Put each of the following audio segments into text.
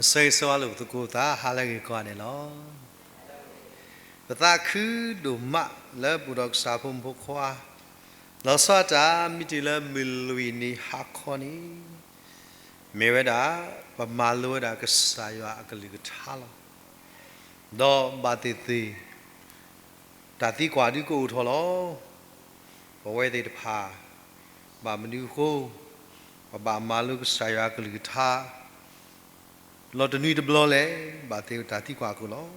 ဆၢဂ့ၤဆၢဝါလိာ်ပသကိးသး ဟါလၢအဂ့ၤကိးဂၤန့ၣ်လီၤ. ပသးခုဒိၣ်မးလၢပအိၣ်ဒီးကစၢ်ဖိမုၣ်ဖိခွါ, လီၤဆီဒၣ်တၢ်မ့ၢ်တုၤလၢမုၢ်လွံၢ်နံၤဟါခီန့ၣ်, မ့ၢ်ဝဲဒၣ် ပမၤလိဝဲဒၣ်ကစၢ်ယွၤအကလုၢ်ကထါလီၤ. ဒီးဘၣ်သ့ၣ်သ့ၣ် တၢ်သံကွၢ်ဒုးကအိၣ်ထီၣ်လီၤ. ပဝဲသ့ၣ်တဖၣ် ဘၣ်မနုၤအဃိ ပဘၣ်မၤလိကစၢ်ယွၤအကလုၢ်ကထါ လီၤတနွံတဘျီလဲၣ်, ဘၣ်သ့ၣ်တၢ်သံကွၢ်အဃိလီၤ.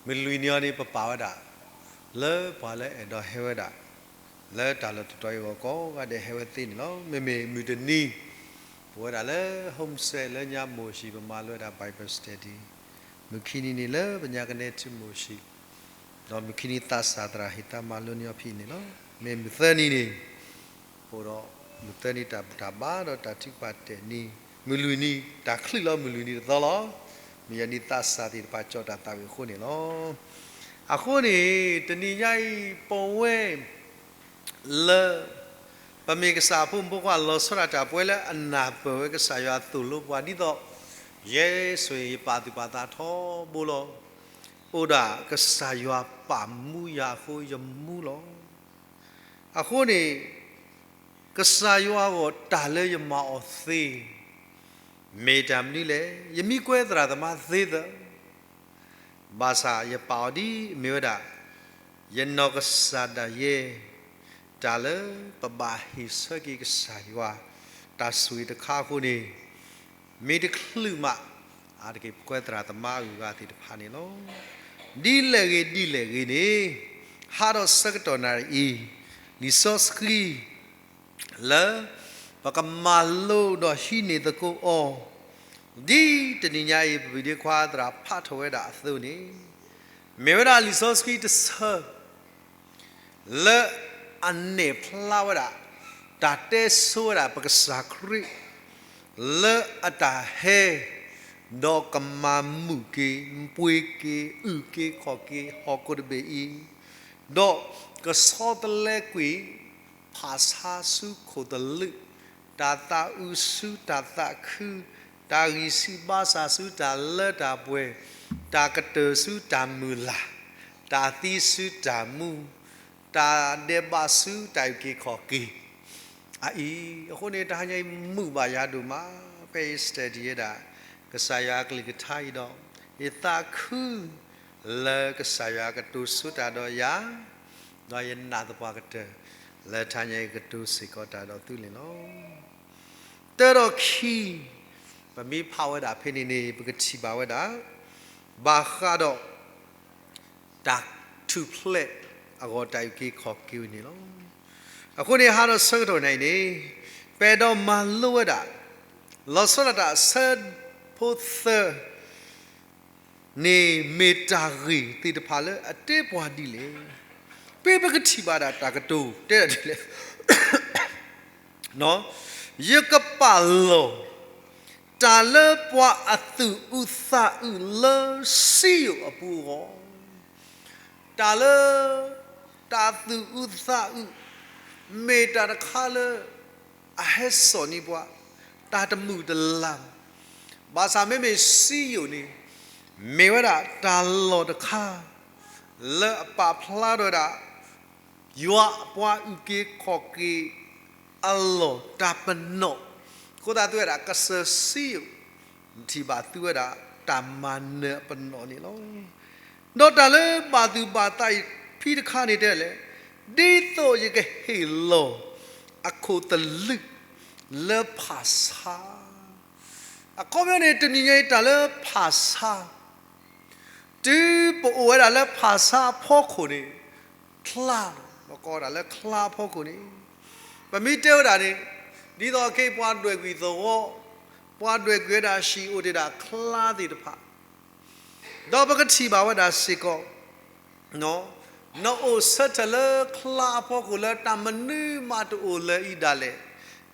မုၢ်လွံၢ်နံၤအံၤန့ၣ် ပပာ်ဝဲဒၣ် လၢပှၤလၢအဲၣ်ဒိးဟဲဝဲဒၣ် လၢတၢ်လီၢ်တတီၤအံၤအဂီၢ်ကိးဂၤဒဲးဟဲဝဲသ့န့ၣ်လီၤ. မ့မ့ၢ်မုၢ်တနံၤ ပဝဲဒၣ်လၢ homestead လၢညါမိၢ်ဆံး ပမၤလိဝဲဒၣ် Bible study, မုၢ်ခံနံၤန့ၣ်လၢပညါကနဲထံမိၢ်ဆံး, ဒီးမုၢ်ခံနံၤသးစၢ်သရၣ်ဟ့ၣ်သးမၤလိန့ၢ်အီၤဖဲအံၤန့ၣ်လီၤ. မ့ၢ်မုၢ်သၢနံၤန့ၣ် အိၣ်ဒီးမုၢ်သၢနံၤတၢ်ဘူၣ်တၢ်ဘါဒီးတၢ်ထုကဖၣ်တဲာ်နံၤ, မုၢ်လွံၢ်နံၤ တၢ်ချုးလီၤမုၢ်လွံၢ်နံၤတသီလီၤ. မုၢ်ယဲၢ်နံၤသးစၢ်သ့ၣ်တဖၣ်ကၠီၣ်တၢ်သးဝံၣ်အဃိန့ၣ်လီၤ. အဃိန့ၣ် တနံၤညါအံၤ ပဝဲ လၢ ပမ့ၢ်ကစၢ်ဖိမုၣ်ဖိခွါ လီၤဆီဒၣ်တၢ် ပဝဲလၢအနၢ်ပၢၢ်ဝဲကစၢ်ယွၤသိၣ်လိပှၤဒ်သိး ယဲဆိၣ်ဂ့ၤယပာ်သူၣ်ပာ်သးထီဘိလီၤ. အိၣ်ဒၣ်ကစၢ်ယွၤပာ်မူယၤအဃိယမူလီၤ. အဃိန့ၣ် ကစၢ်ယွၤအဂီၢ်တၢ်လၢယမၤအီၤသ့ မ့ၢ်တၢ်မနုၤလဲၣ်. ယမ့ၢ်ကွဲသရၣ်သမါသ့သၢ ဘၣ်ဆၣ်ယပာ်အီၤဒ်အမ့ၢ်ဝဲဒၣ် ယနီၢ်ကစၢ်ဒၣ်ယဲ တၢ်လၢပဘၣ်ဟ့ၣ်ဆၢက့ၤကစၢ်ယွၤ တၢ်ဆိၣ်ဂ့ၤတခါအဃိန့ၣ် မ့ၢ်တချုးမး အါတက့ၢ်ပကွဲသရၣ်သမါအဂုၤအဂၤသ့ၣ်တဖၣ်န့ၣ်လီၤ. ဒ်လဲၣ်ဂ့ၤဒ်လဲၣ်ဂ့ၤန့ၣ် ဟါဒီးဆၢကတီၢ်နၣ်ရံၣ်အံၤ လံာ်စီဆှံ လၢ ပကမၤလိဒီးဟံးန့ၢ်သကိးအီၤ ဒ်တနံၤညါအံၤ ပဝံၤဒ့ခွါသရၣ်ဖးထီၣ်ဝဲဒၣ်အသိးန့ၣ် မ့ၢ်ဝဲဒၣ်လံာ်စီဆှံတဆၢ လၢအနဲၣ်ဖျါဝဲဒၣ် တၢ်တဲဆိဝဲဒၣ်ပကစၢ်ခရံာ် လၢအတၢ်ဟဲ ဒီးကမၤမုာ်က့ၤ ပှ့ၤက့ၤ အုၣ်က့ၤခီၣ်က့ၤ ဟီၣ်ခိၣ်တဘ့ၣ်အံၤ, ဒီးကဆီတလဲကွံာ် ဖၣ်ဆါဆူခိၣ်သလုး, တၢ်သးအုးဆူတၢ်သးခု, တၢ်ဂံၢ်ဆူၣ်ဘါဆၣ်ဆူတၢ်လၢတၢ်ပှဲၤ, တၢ်ကတၢၢ်ဆူတၢ်မုၢ်လၢ်, တၢ်သံဆူတၢ်မူ, တၢ်ဒဲးဘးဆူတၢ်အုၣ်က့ၤခီၣ်က့ၤ အအံၤ, အဃိန့ၣ် တဟါညါအံၤမုာ်ဘၣ်ယၤဒိၣ်မး, ဖဲယ study ဝဲဒၣ် ကစၢ်ယွၤအကလုၢ်ကထါအံၤဒီး ယသးခု လၢကစၢ်ယွၤကတိၤဆိတၢ်ဒီးယၤ, ဒီးယနာ်သပှၢ်ကတၢၢ် လၢတဟါညါအံၤကတိၤစ့ၢ်ကီးတၢ်ဒီးသုန့ၣ်လီၤ. တၢဒီးခံ, ပမ့ၢ်ဖးဝဲဒၣ်ဖဲန့ၣ်န့ၣ် ပကထံၣ်ဘၣ်ဝဲဒၣ် ဘၣ်ဃးဒီး တၢ်ထူၣ်ဖျဲးအဂီၢ်တၢ်အုၣ်က့ၤခီၣ်က့ၤဝဲန့ၣ်လီၤ. အဃိန့ၣ် ဟါဒီးဆၢကတီၢ်နၣ်ရံၣ်န့ၣ် ပအဲၣ်ဒိးမၤလိဝဲဒၣ် လီၤဆီဒၣ်တၢ်အဆၢဖိသၢ န့ၣ် မ့ၢ်တၢ်ဂ့ၢ်သ့ၣ်တဖၣ်လၢအတဲပှၤဒ်လဲၣ်. ဖဲပကထံၣ်ဘၣ်ဒၣ်တၢ်ကတိၤတဲဒၣ်ဒ်လဲၣ် ယကပာ်လီၤ တၢ်လၢပှၤအသူၣ်အုးသးအုးလၢစံယိၣ်အပူၤအဂီၢ်, တၢ်လၢ တၢ်သူၣ်အုးသးအုး မ့ၢ်တၢ်တခါလၢ အဟဲစိာ်န့ၢ်ပှၤ တၢ်တမုာ်တလၤဘၣ်. ဘၣ်ဆၣ်မ့မ့ၢ်စံယိၣ်န့ၣ် မ့ၢ်ဝဲဒၣ်တၢ်လီၢ်တခါ လၢအပာ်ဖျါထီၣ်ဝဲဒၣ် ယွၤအပှၤအုၣ်က့ၤခီၣ်က့ၤအလီၢ်တၢ်ပနီၣ်, အဃိသတးသုဝဲဒၣ်ကစၢၢ်စံယိၣ် ထံၣ်ဘၣ်သုဝဲဒၣ်တၢ်မၤနၢၤအပနီၣ်န့ၣ်လီၤ. ဒီးတၢ်လၢဘၣ်သူၣ်ဘၣ်သးအံၤဖံးတခါန့ၣ်တဲလဲၣ်, ဒ်သိးယကဟ့ၣ်လီၤ အခိၣ်သလုး လၢဖၣ်ဆါ, အခီပညီန့ၣ် တနံၤညါအံၤတၢ်လၢဖၣ်ဆါ တုၤပအိၣ်ဝဲဒၣ်လၢဖၣ်ဆါအဖီခိၣ်န့ၣ် ချါ, ပကိးဝဲဒၣ်လၢချါအဖီခိၣ်န့ၣ် ပမ့ၢ်တဲဝဲဒၣ်န့ၣ် ဒ်သိးခဲအံၤပှၤဒွဲၣ်ကွံာ်သဝီ, ပှၤဒွဲၣ်ကွံာ်ဝဲဒၣ်ဟံၣ်အိၣ်တ့ၢ်ဒၣ်ချါသ့ၣ်တဖၣ်, ဒီးပကထံၣ်ဘၣ်ဝဲဒၣ်စ့ၢ်ကီး နအိၣ်ဆၢထၢၣ်လၢချါအဖီခိၣ်လၢတၢ်မနုၤမးတအိၣ်လၢၤအံၤဒၣ်လဲာ်,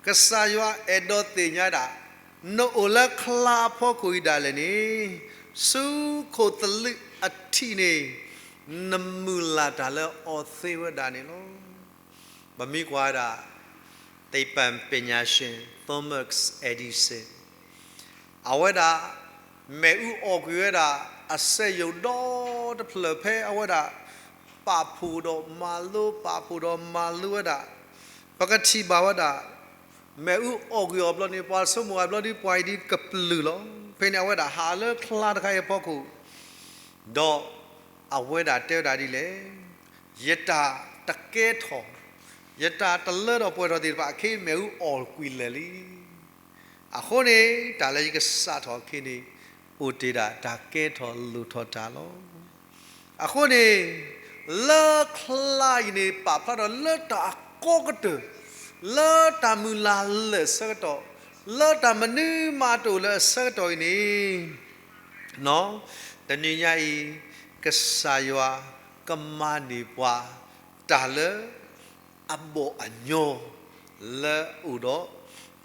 ကစၢ်ယွၤအဲၣ်ဒိးသ့ၣ်ညါဒၣ် နအိၣ်လၢချါအဖီခိၣ်အံၤဒၣ်လဲာ်န့ၣ် ဆူခိၣ်သလုးအထံးန့ၣ် နမုၢ်လၢ်တၢ်လၢအီၤသ့ဝဲဒၣ်န့ၣ်လီၤ. ပမ့ၢ်ကွၢ်ဝဲဒၣ် သိပ္ပံပညာရှင် Thomas Edison အဝဲဒၣ် မ့ၣ်အူအီၣ်ကွံာ်ဝဲဒၣ် အစက်ရုံဒီတဖျၢၣ်ဖဲအဝဲဒၣ် ပာ်ဖှိၣ်ဒီးမၤလိ ပာ်ဖှိၣ်ဒီးမၤလိဝဲဒၣ်, ပကထံၣ်ဘၣ်ဝဲဒၣ် မ့ၣ်အူအီၣ်ကွံာ်အီၤဘျီန့ၣ် ပှၤဆိကမိၣ်အဘျီဒီး ပှၤအံၤဒ်ကပျုၢ်လီၤ. ဖဲန့ၣ်အဝဲဒၣ်ဟးလၢချါတခါအံၤအဖီခိၣ်, ဒီးအဝဲဒၣ်တဲဝဲဒၣ်ဒ်လဲၣ်, ယတၢ်တကဲထီၣ်, ယတၢ်တလၢထီၣ်ပှဲၤထီၣ်သ့ၣ်တဖၣ်အခံ မ့ၣ်အူအီၣ်ကွံာ်လၢာ်လံ. အဃိန့ၣ် တၢ်လၢယကစးထီၣ်အခံန့ၣ် အိၣ်တ့ၢ်ဒၣ်တၢ်ကဲထီၣ်လိၣ်ထီၣ်တၢ်လီၤ. အဃိန့ၣ် လၢချါအံၤန့ၣ် ပာ်ဖျါထီၣ်လၢတၢ်အကီကတၢၢ်, လၢတၢ်မုၢ်လၢ်လၢာ်အဆၢကတီၢ်, လၢတၢ်မနုၤမးတအိၣ်လၢအဆၢကတီၢ်အံၤန့ၣ် တနံၤညါအံၤ ကစၢ်ယွၤကမၤန့ၢ်ပှၤ တၢ်လၢအဘီၣ်အညီ လၢအအိၣ်ဒီး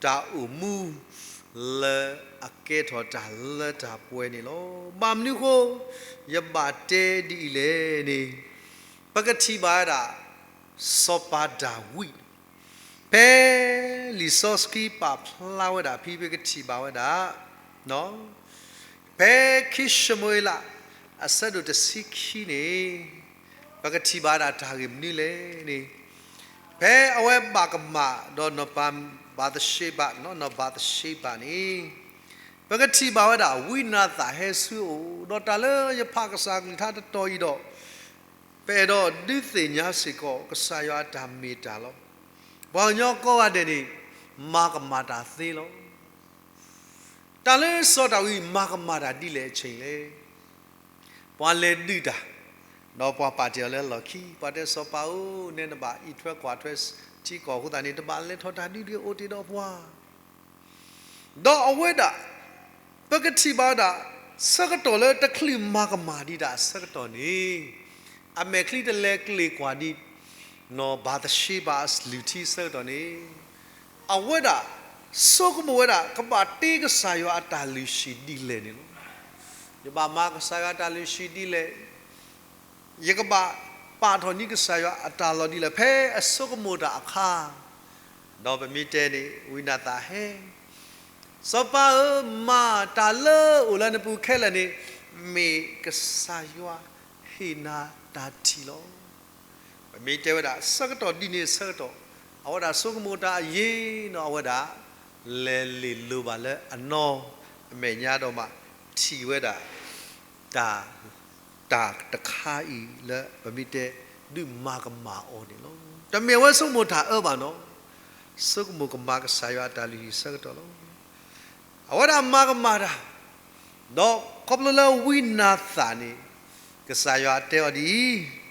တၢ်အိၣ်မူ လၢအကဲထီၣ်တၢ်လၢတၢ်ပှဲၤန့ၣ်လီၤ. ဘၣ်မနုၤအဃိ ယဘၣ်တဲဒ်အံၤလဲၣ်န့ၣ်, ပကထံၣ်ဘၣ်ဝဲဒၣ် စီၤပၤဒၤဝံး ဖဲလံာ်စီဆှံပာ်ဖျါဝဲဒၣ်ဖဲ ပကထံၣ်ဘၣ်ဝဲဒၣ် ဖဲခံၡမူၤအ့လး အဆၢဒိၣ်တဆံခံန့ၣ် ပကထံၣ်ဘၣ်ဒၣ်တၢ်ဂ့ၢ်မနုၤလဲၣ်န့ၣ်, ဖဲအဝဲဘၣ်ကမၣ်ဒီးနီၢ်ဘၤသရှ့ဘၤ, နီၢ်ဘၤသရှ့ဘၤန့ၣ် ပကထံၣ်ဘၣ်ဝဲဒၣ် ဝံနၤသၣ်ဟဲဆူအအိၣ်, ဒီးတၢ်လၢယဖးကစၢ်ကလုၢ်ကထါတတီၤအံၤဒီး ပအဲၣ်ဒိးဒုးသ့ၣ်ညါစ့ၢ်ကီး ကစၢ်ယွၤအတၢ်မ့ၢ်တၢ်လီၤ. ပှၤကညီကိးဂၤဒဲးန့ၣ် မၤကမၣ်တၢ်သ့လီၤ. တၢ်လၢစီၤဒၤဝံးမၤကမၣ်တၢ်ဒ်လဲၣ်အဆၢလဲၣ်. ပှၤလဲၤဒုးတၢ်, ဒီးပှၤပာ်တ့ၢ်အီၤလၢလီၢ်ခံ, ပှၤတဲစီၤပၤဧၢ, နဲနဘၣ်အံးထွဲကွၢ်ထွဲထံကီၢ်အဃိသတးန့ၣ် တဘၣ်လဲၤထီၣ်တၢ်ဒုးတဂ့ၤ, အိၣ်တ့ၢ်ဒီးပှၤ ဒီးအဝဲဒၣ် ပကထံၣ်ဘၣ်ဝဲဒၣ် ဆၢကတီၢ်လၢတချုးမၤကမၣ်ဒံးတၢ်အဆၢကတီၢ်န့ၣ်, အမဲာ်ချံတလဲၤကျ့ၤကွၢ်ဒံး နီၢ်ဘၤသရှ့ဘၤအလုၢ်ထံအဆၢကတီၢ်န့ၣ်, အဝဲဒၣ် ဆိကမိၣ်ဝဲဒၣ် ကဘၣ်တ့ကစၢ်ယွၤအတၢ်လုၢ်ဟံၣ်ဒ်လဲၣ်န့ၣ်လီၤ. ယဘၣ်မၤကစၢ်ယွၤအတၢ်လုၢ်ဟံၣ်ဒ်လဲၣ်, ယကဘၣ်ပာ်ထီၣ်န့ၢ်ကစၢ်ယွၤအတၢ်လီၢ်ဒ်လဲၣ် ဖဲအဆိကမိၣ်တၢ်အခါ, ဒီးပမ့ၢ်တဲန့ၣ် ဝံနၤသၣ်ဟဲ, စီၤပၤဧၢ, မၤတၢ်လၢအိၣ်လၢနပူၤခဲလၢာ်န့ၣ် မ့ၢ်ကစၢ်ယွၤဟ့ၣ်နၤတၢ်ထံၣ်လီၤ. ပမ့ၢ်တဲဝဲဒၣ် ဆၢကတီၢ်ဒ်န့ၣ်အဆၢကတီၢ်, အဝဲဒၣ်ဆိကမိၣ်တၢ်အယံၤဒီး အဝဲဒၣ် လဲၤလ့ၣ်လိၤဘၣ်လၢအနီၢ်အမဲာ်ညါဒီးမး ထံၣ်ဝဲဒၣ် တၢ် တၢ်တခါအံၤလၢ ပမ့ၢ်တဲ ဒုးမၤကမၣ်အီၤန့ၣ်လီၤ. တမ့ၢ်အဝဲဆိကမိၣ်တၢ်အၢဘၣ်နီၤ, ဆိကမိၣ်ကမၤကစၢ်ယွၤအတၢ်လုၢ်ဟံၣ်ဆၢကတီၢ်လီၤ. အဝဲဒၣ်မၤကမၣ်တၢ်, ဒီးခီဖျိလၢဝံနၤသၣ်န့ၣ် ကစၢ်ယွၤတဲအီၤဒ်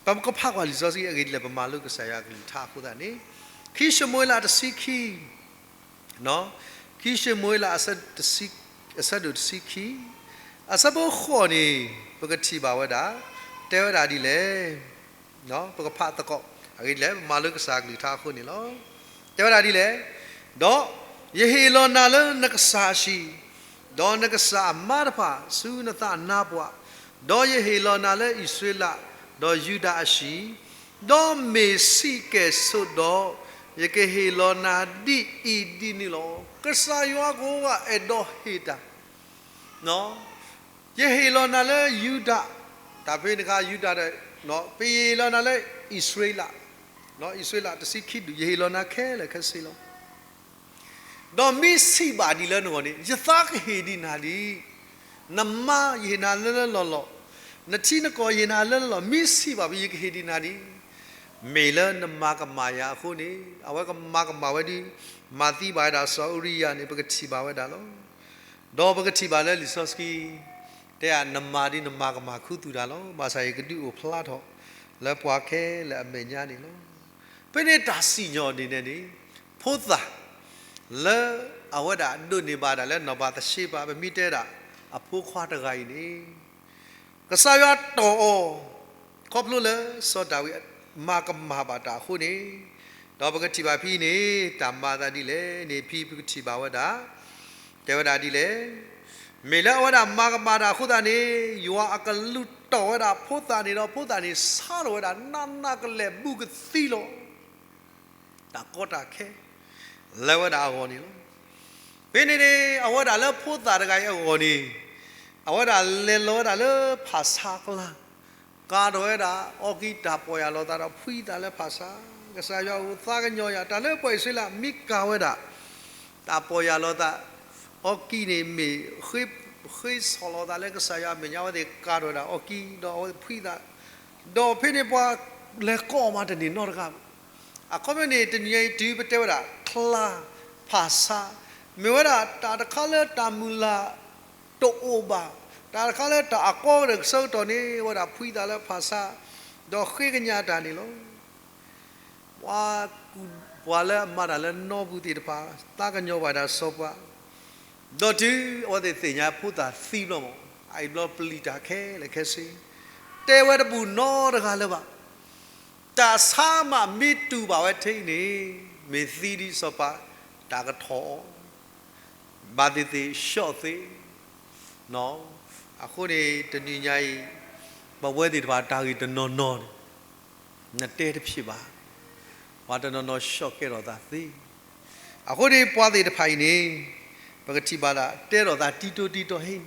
အံၤ, ပကဖးကွၢ်လံာ်စီဆှံအဂ့ၢ်ဒ်လဲၣ် ပမၤလိကစၢ်ယွၤအကလုၢ်ကထါအဃိသတးန့ၣ်, ခံၡမူၤအ့လးတဆံခံ ခံၡမူၤအ့လး အဆၢဒိၣ်တဆံခံ, အဆၢဖိဃိးန့ၣ် ပကထံၣ်ဘၣ်ဝဲဒၣ်, တဲဝဲဒၣ်ဒ်လဲၣ်, ပကဖးသကိး, အဂ့ၢ်ဒ်လဲၣ် ပမၤလိကစၢ်အကလုၢ်ကထါအဃိန့ၣ်လီၤ. တဲဝဲဒၣ်ဒ်လဲၣ်, ဒီးယဟ့ၣ်လီၤနၤလၢနကစၢ်အဟံၣ်, ဒီးနကစၢ်အမါတဖၣ်ဆူနသးနါပှၢ်, ဒီးယဟ့ၣ်လီၤနၤလၢအံၣ်စရ့လး, ဒီးယူဒၤအဟံၣ်, ဒီးမ့ၢ်ဆံးကဲၣ်ဆိးဒီး ယကဟ့ၣ်လီၤနၤဒ်အံၤဒ်န့ၣ်လီၤ. ကစၢ်ယွၤကိးဂၤအဲၣ်ဒိးဟ့ၣ်တၢ်, ယဟ့ၣ်လီၤနၤလၢယူဒၤ, တၢ်ဖဲန့ၣ်အခါယူဒၤဒီး, ပယဟ့ၣ်လီၤနၤလၢအံၣ်စရ့လး, အံၣ်စရ့လးတဆံခံဒူၣ် ယဟ့ၣ်လီၤနၤခဲလၢာ်ခဲဆ့လီၤ. ဒီးမ့ၢ်ဆံးဘၣ်ဒံးလၢနဂီၢ်န့ၣ် ယသးကဟ့ၣ်ဒံးနၤဒံး, နမါယဟ့ၣ်နၤလၢလၢလီၢ်လီၢ်, နထံနကီၢ်ယဟ့ၣ်နၤလၢလၢလီၢ်, မ့ၢ်ဆံးဘၣ်ဖဲယကဟ့ၣ်ဒံးနၤဒံး, မ့ၢ်လၢနမၤကမၣ်ယၤအဃိန့ၣ် အဝဲကမၤကမၣ်ဝဲဒ်, မၤသံဘၣ်ဝဲဒၣ်စီၤအူရံယၤန့ၣ် ပကထံၣ်ဘၣ်ဝဲဒၣ်လီၤ. ဒီးပကထံၣ်ဘၣ်လၢလံာ်စီဆှံ တဲနမၤဒ်နမၤကမၣ်ခူသူၣ်တၢ်လီၤ. ဘၣ်ဆၣ်ယကဒုးအိၣ်ဖျါထီၣ်လၢပှၤခဲလၢာ်အမဲာ်ညါန့ၣ်လီၤ. ဖဲန့ၣ်တၢ်စံၣ်ညီၣ်န့ၣ်န့ၣ်, ဖိသၣ် လၢအဝဲဒၣ်ဒိးန့ၢ်ဘၣ်ဒၣ်လၢနီၢ်ဘၤသရှ့ဘၤ ပမ့ၢ်တဲဒၣ် အဖိခွါတဂၤအံၤန့ၣ် ကစၢ်ယွၤတီၢ်အီၤ ခီဖျိလၢစီၤဒၤဝံးမၤကမၣ်ဘၣ်တၢ်အဃိန့ၣ်, ဒီးပကထံၣ်ဘၣ်ဖဲအံၤန့ၣ် တၢ်မၤအသးဒ်လဲၣ်န့ၣ် ဖဲပကထံၣ်ဘၣ်ဝဲဒၣ်, တဲဝဲဒၣ်ဒ်လဲၣ်, မ့ၢ်လၢအဝဲဒၣ်မၤကမၣ်တၢ်အဃိသတးန့ၣ် ယွၤအကလူးတီၢ်ဝဲဒၣ်ဖိသၣ်န့ၣ်ဒီး ဖိသၣ်န့ၣ်ဆါထီၣ်ဝဲဒၣ် နးနးကလဲာ်ဘူးကသံလီၤ. တၢ်ကီတၢ်ခဲ လၢဝဲဒၣ်အဂီၢ်န့ၣ်လီၤ. ဖဲန့ၣ်န့ၣ် အဝဲဒၣ်လၢဖိသၣ်တဂၤအံၤအဂီၢ်န့ၣ် အဝဲဒၣ်လဲၤလီၤဝဲဒၣ်လၢဖၣ်ဆါကျါ, ကၤထီၣ်ဝဲဒၣ်အီကံ တၢ်ပီၢ်ယၢ်လီၤသးဒီးဖှံသးလၢဖၣ်ဆါ, ကစၢ်ယွၤအိၣ်သးကညီၤယၤ တၢ်လၢပှၤအံၣ်စရ့လးမ့ၢ်ကၤဝဲဒၣ် တၢ်ပီၢ်ယၢ်လီၤသး, အီကံန့ၣ်မ့ၢ် ဃ့ဆီၣ်လီၤသးလၢကစၢ်ယွၤအမဲာ်ညါ အဝဲသ့ၣ်ကၤထီၣ်ဝဲဒၣ်အီကံ ဒီးအဝဲသ့ၣ်ဖှံသး, ဒီးဖဲန့ၣ်ပှၤလဲၤကိးမးတန့ၢ်နီတဂၤဘၣ်. အခီပညီန့ၣ် တနံၤညါအံၤတုၤပတဲဝဲဒၣ် ချါ, ဖၣ်ဆါ, မ့ၢ်ဝဲဒၣ်တၢ်တခါလၢတၢ်မုၢ်လၢ်တအိၣ်ဘၣ်, တၢ်တခါလၢတၢ်အကီကတၢၢ်အဆၢကတီၢ်န့ၣ် အဝဲဒၣ်ဖှံသးလၢဖၣ်ဆါ, ဒီးဃ့ကညးတၢ်န့ၣ်လီၤ. ပှၤကူၣ် ပှၤလၢအမၤတၢ်လၢနီပူၤသ့ၣ်တဖၣ် သးကညီၤဘၣ်ဒၣ်စီၤပၤ, ဒီးတုၤအဝဲသ့ၣ်သ့ၣ်ညါဖိသၣ်သံဘျီမး အအံၤဘျီပျံၤတၢ်ခဲလၢာ်ခဲဆ့, တဲဝဲတဘူၣ်နီတဂၤလၢၤဘၣ်. တၢ်ဆါမးမ့ၢ်တူၢ်ဘၣ်ဝဲထဲအံၤန့ၣ် မ့ၢ်သံဒ်စီၤပၤတၢ်ကထီၣ်အီၤ ဘၣ်သ့ၣ်သ့ၣ်ဆှီၣ်သ့, အဃိန့ၣ် တနံၤညါအံၤ ပဝဲသ့ၣ်တဖၣ်တၢ်ဂ့ၢ်တနီၤနီၤန့ၣ် နတဲတဖျ့ဘၣ်, ပှၤတနီၤနီၤဆှီၣ်ကဲထီၣ်သးသ့, အဃိန့ၣ် ပှၤသ့ၣ်တဖၣ်အံၤန့ၣ် ပကထံၣ်ဘၣ်ဒၣ် တဲထီၣ်သးတံတီတံတီဟ့ၣ်,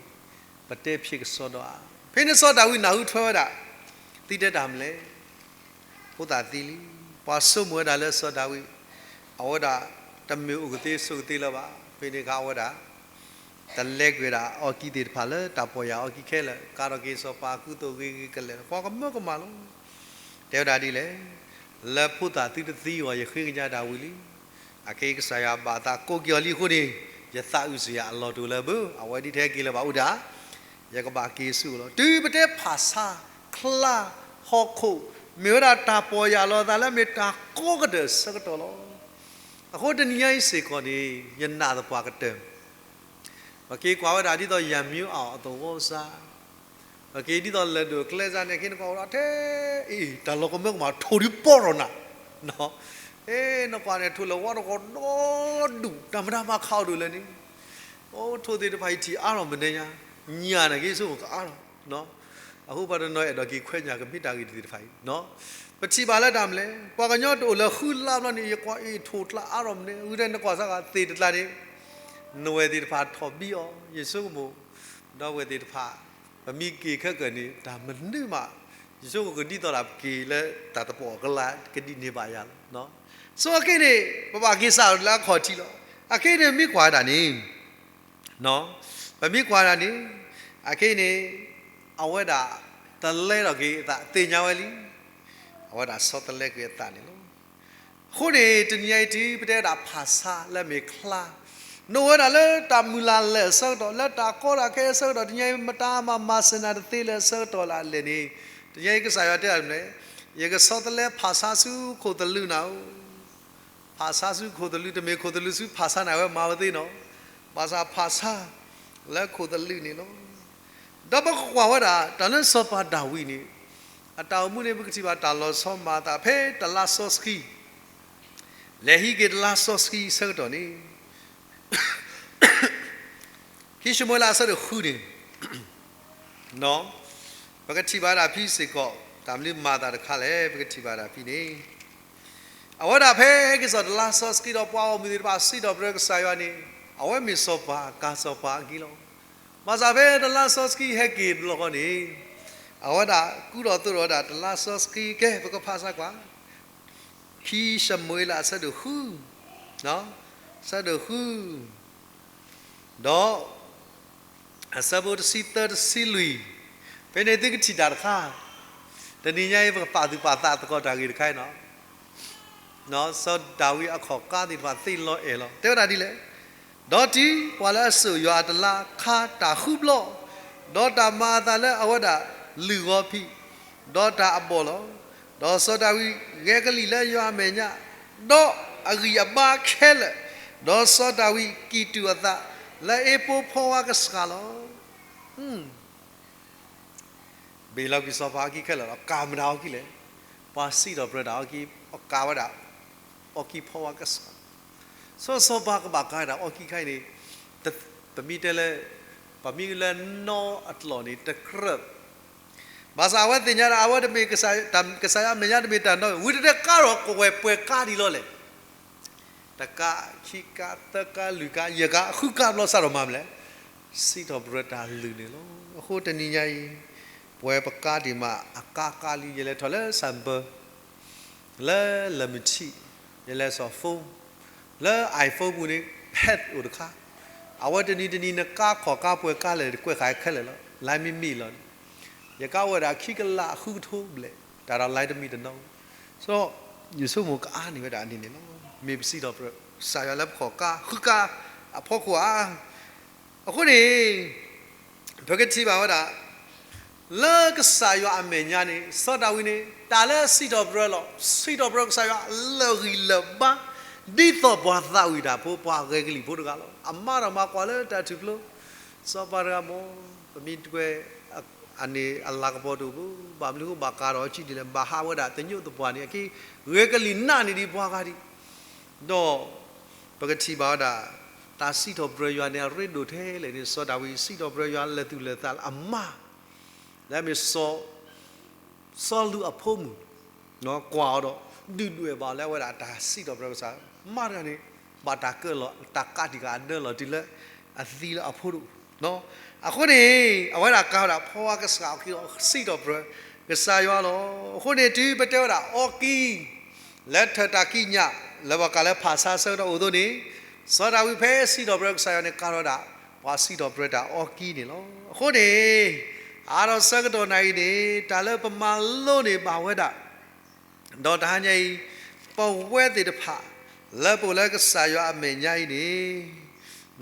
ပတဲဖျ့ကစီဒီဧါ. ဖဲန့ၣ်စီၤဒၤဝံးနၢ်ဟူထွဲဝဲဒၣ်, သုတဲတၢ်မနုၤလဲၣ် ဖိသၣ်သံလံ, ပှၤဆိကမိၣ်ဝဲဒၣ်လၢစီၤဒၤဝံး အဝဲဒၣ်တမ့ၢ်အိၣ်ကသ့ဆိးကသ့လၢၤဘၣ်. ဖဲန့ၣ်အခါအဝဲဒၣ် တလဲကွံာ်ဒၣ်အီကံသ့ၣ်တဖၣ်လၢတၢ်ပီၢ်ယၢ်အီကံခဲလၢာ်, ကၤထီၣ်က့ၤစီၤပၤအကူအသိးဂ့ၤဂ့ၤကလဲာ်, ပှၤကမၢကမၣ်လီၤ. တဲဝဲဒၣ်ဒ်လဲၣ်, လၢဖိသၣ်သုတသံအဂီၢ် ယဃ့ကညးတၢ်ဝံၤလံ. အခဲအံၤကစၢ်ယွၤဘၣ်အသးကိးက့ၤအီၤလံအဃိန့ၣ်, ယသးအုးစ့ၢ်ယၤအလီၢ်တအိၣ်လၢၤဘၣ်, အဝဲဒ်ထဲက့ၤလၢၤဘၣ်အိၣ်ဒၣ် ယကဘၣ်က့ၤဆူအလီၢ်. တုၤပတဲဖၣ်ဆါ, ချါ, ဟီၣ်ခိၣ်, မ့ၢ်ဝဲဒၣ်တၢ်ပီၢ်ယၢ်လီၤသးလၢမ့ၢ်တၢ်ကီကတၢၢ်အဆၢကတီၢ်လီၤ. အဃိတနံၤညါအံၤစ့ၢ်ကီးန့ၣ် ယနာ်သပှၢ်ကတၢၢ် ပက့ၤကွၢ်ဝဲဒၣ်ဒ်သိး ယၤမံအီၣ်အသဝီစါ, ပက့ၤဒ်သိးလၢၢ်ဒိၣ်ကျဲစါန့ၣ် က့ၤနကွၢ်အိၣ်ဒီးထဲအံၤ တၢ်လီၤကမၢကမၣ်ထိၣ်ဒုးပီၢ်ထီၣ်နၤ, နကွၢ်န့ၣ် ထိၣ်လၢဝါတဂီၤဒီဒူၣ် တၢ်မတၤမၤခးအိၣ်ဒိၣ်လဲၣ်န့ၣ်, အိၣ်ထိၣ်သ့ၣ်တဖၣ်အံၤထံၣ်အါထီၣ်မနုၤညါ, ညၣ်န့ၣ်က့ၤဆိကမိၣ်ကအါထီၣ် အဃိပှၤတနီၤအဲၣ်ဒိးက့ၤခွဲးညၣ်ကမ့ၢ်တၢ်ဂ့ၢ်တသ့ၣ်တဖၣ်အံၤ, ပထံၣ်ဘၣ်လၢတၢ်မနုၤလဲၣ်, ပှၤကညီတအိၣ်လၢဃုလါဘျီန့ၣ် ယကွၢ်အ့ၣ်ထိၣ်ကျါအါထီၣ်မနုၤ, ဝံၤဒီးနကွၢ်စ့ၢ်ကီးသ့ၣ်တကျါန့ၣ်, နဝဲၢ်သ့ၣ်တဖၣ်ထီၣ်ဘံအီၤ, ယဆိကမိၣ်, ဒီးဝဲၢ်သ့ၣ်တဖၣ်, ပမ့ၢ်က့ၤခဲကၢၢ်န့ၣ် တၢ်မနုၤမး, ယဆိကမိၣ်ကဒ်သိးဒၣ်ပက့ၤလၢတၢ်တပီၢ်အကျါ ကဒံးန့ၢ်ဘၣ်ယၤလီၤ. ဆိအက့န့ၣ် ပဘၣ်က့ၤစးလၢအခီၣ်ထံးလီၤ. အခဲအံၤန့ၣ်မ့ၢ်ကွၢ်ဝဲဒၣ်န့ၣ် ပမ့ၢ်ကွၢ်ဒၣ်န့ၣ်, အခဲအံၤန့ၣ်, အဝဲဒၣ်တလဲထီၣ်က့ၤအသးသ့ၣ်ညါဝဲလံ, အဝဲဒၣ်ဆီတလဲကွံာ်အသးန့ၣ်လီၤ. အဃိန့ၣ် တနံၤညါအံၤတုၤပတဲဝဲဒၣ်ဖၣ်ဆါလၢမ့ၢ်ချါ, နအိၣ်ဝဲဒၣ်လၢတၢ်မုၢ်လၢ်လၢာ်အဆၢကတီၢ် လၢတၢ်ကီတၢ်ခဲအဆၢကတီၢ် တနံၤညါအံၤမတၤမၤမၤစၢၤနၤတသ့လၢအဆၢကတီၢ်လၢအလဲၣ်န့ၣ်, တနံၤညါအံၤကစၢ်ယွၤတဲဒၣ်မနုၤလဲၣ်, ယကဆီတလဲဖၣ်ဆါဆူခိၣ်သလုးနၤဧိၤ ဖၣ်ဆါဆူခိၣ်သလုး တမ့ၢ်ခိၣ်သလုးဆူဖၣ်ဆါန့ၣ် အဝဲမၤဝဲသ့နီၤ, ဘၣ်ဆၣ်ဖၣ်ဆါလၢခိၣ်သလုးန့ၣ်လီၤ. ဒီးပကကွၢ်ဝဲဒၣ် တၢ်လၢစီၤပၤဒၤဝံးန့ၣ်, အတၢ်အိၣ်မူန့ၣ် ပကထံၣ်ဘၣ်တၢ်လီၤဆီမၤအသးဖဲတလါစီဆှံ, လဲၤဟံးက့ၤတလါစီဆှံအဆၢကတီၢ်န့ၣ် ခံၡမူၤအ့လးအဆၢဒိၣ်ဃုန့ၣ်, ပကထံၣ်ဘၣ်ဒၣ်ဖဲစ့ၢ်ကီး တၢ်မနုၤမၤအသးတခါလဲၣ် ပကထံၣ်ဘၣ်ဒၣ်ဖဲန့ၣ်, အဝဲဒၣ်ဖဲဟဲက့ၤစိာ်တလါစီဆှံဒီးပှၤဂီၢ်မုၢ်သ့ၣ်တဖၣ်စံးထီၣ်ပတြၢၤကစၢ်ယွၤန့ၣ် အဝဲမ့ၢ်စီၤပၤ ကၤစီၤပၤအခံလီၤ. ဘၣ်ဆၣ်ဖဲတလါစီဆှံဟဲက့ၤတဘျီဃီန့ၣ်, အဝဲဒၣ်ကူဒီးသိးဒီးဝဲဒၣ်တလါစီဆှံ ကဲ ပကဖးစၢ်ကွၢ် ခံၡမူၤအ့လးအဆၢဒိၣ်ဃု, အဆၢဒိၣ်ဃု, ဒီး အဆၢဖိတဆံသၢတဆံလွံၢ်, ဖဲန့ၣ်သုကထံၣ်တၢ်တခါ, တနံၤညါအံၤပကပာ်သူၣ်ပာ်သးသကိးတၢ်ဂ့ၢ်တခါအံၤနီၤ, စီၤဒၤဝံးအခီၣ်ကါသ့ၣ်တဖၣ်သ့ၣ်လီၤအဲၣ်လီၤ. တဲဝဲဒၣ်ဒ်လဲၣ်, ဒီးတုၤပှၤလၢအစိာ်ယွၤအတလါခါတၢ်ဃုဘျီ, ဒီးတၢ်မၤအသးလၢအဝဲဒၣ်လုၢ်ဂီၤဖံး, ဒီးတၢ်အဘီၣ်လီၤ. ဒီးစီၤဒၤဝံးဂဲၤကလံၣ်လၢယွၤအမဲာ်ညါ, ဒီးအဂံၢ်အဘါခဲလၢာ်, ဒီးစီၤဒၤဝံးကံၢ်တူာ်အသးလၢအ့ဖိဖီဝါကစှၤလီၤ. ဘ့ၣ်လီၤကွံာ်စီၤပၤအီကံခဲလၢာ်လီၤ. ကၤမတၤအီကံလဲၣ်, ပှၤစံးထီၣ်ပတြၢၤတၢ်အီကံ, ကၤဝဲဒၣ်အီကံဖီဝါကစှၤ, စီၤစီၤပၤကဘၣ်ကၤဝဲဒၣ်အီကံခါအံၤန့ၣ်, ပမ့ၢ်တဲလၢ ပမ့ၢ်လၢနီအကျိာ်န့ၣ် တကြၢး ဘၣ်ဆၣ်အဝဲသ့ၣ်ညါဒီး အဝဲတမ့ၢ် ကစၢ်ယွၤအမဲာ်ညါတမ့ၢ်တၢ်နီ, ဝံၤတတဲကါဒီးကဝဲၢ်ပှဲၤကါဒ်လဲၣ်လဲၣ်, တကါ, ခံကါ, သၢကါ, လွံၢ်ကါ, ယဲၢ်ကါ, ဃုကါဘျီစးထီၣ်မၤမလဲၣ်. စံးထီၣ်ပတြၢၤတၢ်လုၢ်န့ၣ်လီၤ. အဃိတနံၤညါအံၤ ပဝဲပကါဒံးမး အကါကါလံ ယလဲၤထီၣ်လၢ cyber လၢလၢၢ်မုၢ်ထံး ယလဲၤစိာ် phone လၢ iPhone ပူၤန့ၣ် hack အိၣ်တခါ, အဝဲတနံၤတနံၤ နကါခီၣ်ကါပှဲၤကါလဲၣ် ကွဲးဃာ်ခဲလၢာ်လီၤ, လၢမ့မ့ၢ်လီၤန့ၣ်, ယကါဝဲဒၣ်ခံကလးဃုကထိဘျဲၣ် တၢ်ဒီးလၢတမံၤတနီၤ, ဒီး ယဆိကမိၣ်ကအါန့ၢ်ဝဲဒၣ်န့ၣ်န့ၣ်လီၤ. မ့ၢ်ပစံးထီၣ်ပတြၢၤ ကစၢ်ယွၤလၢပခီၣ်ကါ ဃုကါအဖီခိၣ်ဧါ. အဃိန့ၣ် ပကထံၣ်ဘၣ်ဝဲဒၣ် လၢကစၢ်ယွၤအမဲာ်ညါန့ၣ် စီၤဒၤဝံးန့ၣ် တၢ်လၢစံးထီၣ်ပတြၢၤလီၤ. စံးထီၣ်ပတြၢၤကစၢ်ယွၤလၢာ်ဂံၢ်လၢာ်ဘါ ဒ်သိးပှၤသးဝံၣ်တၢ်ဖိ ပှၤဂဲၤကလံၣ်ဖိတဂၤလီၤ. အမါဒီးမၤကွၢ်လၢတၢ်ထူၣ်ဖျိ စီၤပၤတဂၤမ့ၢ် ပမ့ၢ်တကွဲး အန့ၣ်အလၤကပီၤတအိၣ်ဘၣ်, ဘၣ်မနုၤဃိဘၣ်ကးထီၣ်အီၤကံဒ်လဲၣ်, ဘၣ်ဟးဝဲဒၣ်သညိးသပှၢ်န့ၣ် အက့ ဂဲၤကလံၣ်နးန့ၢ်ဒံးပှၤဂၤဒံး, ဒီး ပကထံၣ်ဘၣ်ဝဲဒၣ် တၢ်စံးထီၣ်ပတြၢၤယွၤန့ၣ် အရ့ဒိၣ်ထဲလဲၣ်န့ၣ် စီၤဒၤဝံးစံးထီၣ်ပတြၢၤယွၤလၢာ်သူၣ်လၢာ်သးလၢအမါ လၢအမ့ၢ် စီလူးအဖိမုၣ် ကွၢ်အီၤဒီး ဒုၣ်ဒွဲၣ်ဘၣ်လၢအဝဲဒၣ်တၢ်စံးထီၣ်ပတြၢၤကစၢ်, မါတဂၤန့ၣ် ဘၣ်တၢ်ကၢလီၤ တၢ်ကးတံာ်ဃာ်အဒၢလီၤတုၤလၢအသံလၢအဖိတအိၣ်. အဃိန့ၣ် အဝဲဒၣ်ကးဝဲဒၣ် ဖီဝါကစၢ်အခံဒီး စံးထီၣ်ပတြၢၤကစၢ်ယွၤလီၤ. အဃိန့ၣ် တုၤပတဲဝဲဒၣ်အီကံ လၢထၢၣ်တၢ်ကံးညာ် လၢပှၤကးလၢဖၣ်ဆါဆၢကတီၢ်အိၣ်အသိးန့ၣ် စီၤဒၤဝံးဖဲစံးထီၣ်ပတြၢၤကစၢ်ယွၤန့ၣ် ကးထီၣ်ဝဲဒၣ် ပှၤစံးထီၣ်ပတြၢၤတၢ်အီကံန့ၣ်လီၤ. အဃိန့ၣ် အါထီၣ်ဆၢကတီၢ်နၤအံၤန့ၣ် တၢ်လၢပမၤလိန့ၢ်ဘၣ်ဝဲဒၣ် ဒီးတဟါညါအံၤ ပဝဲသ့ၣ်တဖၣ် လၢပအိၣ်လၢကစၢ်ယွၤအမဲာ်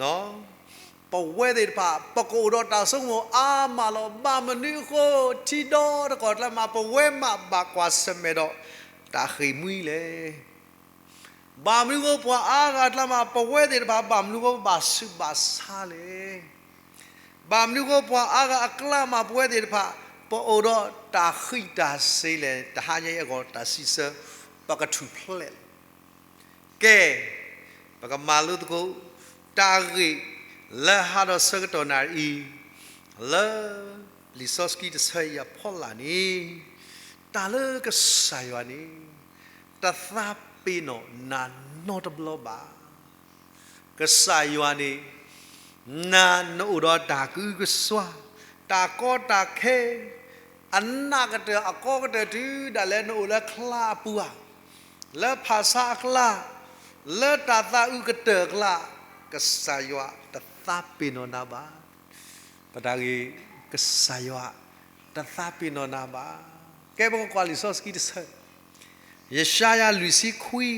ညါအံၤန့ၣ် ပဝဲသ့ၣ်တဖၣ် ပကအိၣ်ဒီးတၢ်ဆိကမိၣ်အါမးလီၤ. ဘၣ်မနုၤအဃိ ထံဒီတကီၢ်ကျါမး ပဝဲမးဘၣ်ကွၢ်ဆၢၣ်မဲာ်ဒီးတၢ်ဃ့ၢ်မှံလဲၣ်. ဘၣ်မနုၤအဃိ ပှၤအါဂၤအကျါမး ပဝဲသ့ၣ်တဖၣ် ဘၣ်မနုၤအဃိ ပဘၣ်ဆူးဘၣ်ဆါလဲၣ်. ဘၣ်မနုၤအဃိ ပှၤအါဂၤအကျါမး ပဝဲသ့ၣ်တဖၣ် ပအိၣ်ဒီးတၢ်ဃံးတၢ်စ့လဲၣ်. တဟါညါအံၤအဂီၢ် တၢ်စံးဆၢ ပကထူၣ်ဖျဲးလီၤ. ကဲ, ပကမၤလိသကိး တၢ်ဂ့ၢ်လၢဟါဒီးဆၢကတီၢ်နၤအံၤ လၢလံာ်စီဆှံတဆၢအံၤအဖီလာ်န့ၣ် တၢ်လၢကစၢ်ယွၤန့ၣ် တသးပ့ၤနီၣ်နၤနီတဘျီဘၣ်. ကစၢ်ယွၤန့ၣ် နၤနအိၣ်ဒီးတၢ်ကအုကစွါ, တၢ်ကီတၢ်ခဲ, အနးကတၢၢ်အကီကတၢၢ်တုၤဒၣ်လဲာ်နအိၣ်လၢချါအပူၤဧါ, လၢဖၣ်ဆါအကျါ, လၢတၢ်သးအုးကတၢၢ်အကျါ, ကစၢ်ယွၤတသးပ့ၤနီၣ်နၤဘၣ်. ပတၢ်ဂ့ၢ် ကစၢ်ယွၤတသးပ့ၤနီၣ်နၤဘၣ်. ကဲ ပကကွၢ်လံာ်စီဆှံတဆၢ, ယၡါယၤလွံၢ်ဆံခွံ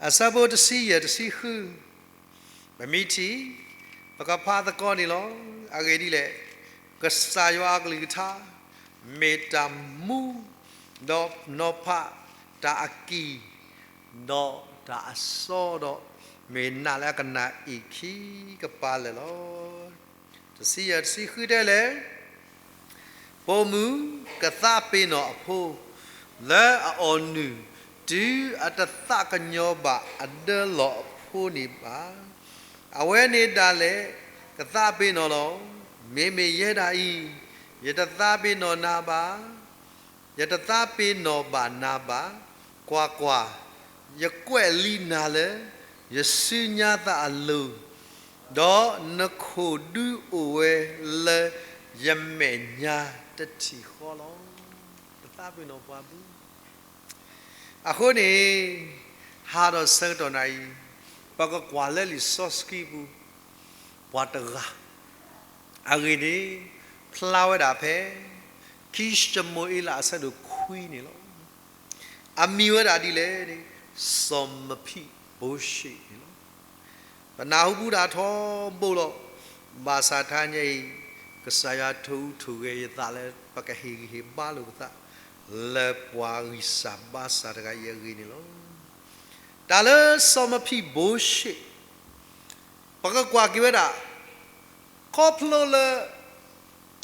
အဆၢဖိတဆံယဲၢ်တဆံဃု, ပမ့ၢ်ထံၣ် ပကဖးသကိးန့ၣ်လီၤ. အဂ့ၢ်ဒ်လဲၣ်, ကစၢ်ယွၤအကလုၢ်ကထါ မ့ၢ်တၢ်မူ, ဒီးနီၤဖးတၢ်အကံၢ်, ဒီးတၢ်အစီဒီး မ့ၢ်နးလၢအကနၣ်အ့ၣ်ခံကပၤလၢာ်လီၤ. တဆံယဲၢ်တဆံဃုတဲလဲၣ်, ပိာ်မုၣ်ကသးပ့ၤနီၣ်အဖိ လၢအအီၣ်နုၢ် တုၤအတသးကညီၤဘၣ်အဒၢလီၢ်အဖိန့ၣ်ဘၣ်. အဝဲန့ၣ်ဒၣ်လဲာ် ကသးပ့ၤနီၣ်လီၤ. မ့မ့ၢ်ယဲဒၣ်အံၤ ယတသးပ့ၤနီၣ်နၤဘၣ်. ယတသးပ့ၤနီၣ်ဘၣ်နၤဘၣ်. ကွၢ်ကွၢ်, ယကွဲးလံနၤလၢ ယစုညါသးအလိၤ, ဒီးနခိၣ်ဒုအိၣ်ဝဲလၢယမဲာ်ညါတထံၣ်ဃီလီၤ. တသးပ့ၤနီၣ်ပှၤဘၣ်. အဃိန့ၣ် ဟါဒီးဆၢကတီၢ်နၤအံၤ ပကကွၢ်လၢလံာ်စီဆှံပူၤ ပှၤတဂၤ အဂ့ၢ်န့ၣ် ဖျါဝဲဒၣ်ဖဲ ခံၡမူၤအ့လးအဆၢဒိၣ်ခွံန့ၣ်လီၤ. အမံၤဝဲဒၣ်ဒ်လဲၣ်န့ၣ် စီၤမဖံးဘိၡ့န့ၣ်လီၤ. ပနၢ်ဟူဘူးဒၣ်ထီဘိလီၤ. ဘၣ်ဆၣ်တဟါညါအံၤ ကစၢ်ယွၤထိၣ်ဟူးထိၣ်ဂဲၤယသးလၢ ပကဟ့ၣ်ဂံၢ်ဟ့ၣ်ဘါလိာ်ပသး လၢပှၤဂံၢ်စၢ်ဘါစၢ်တဂၤအံၤအဂ့ၢ်န့ၣ်လီၤ. တၢ်လၢစီၤမဖံးဘိၡ့ ပကကွၢ်က့ၤဝဲဒၣ် ခီဖျိလၢ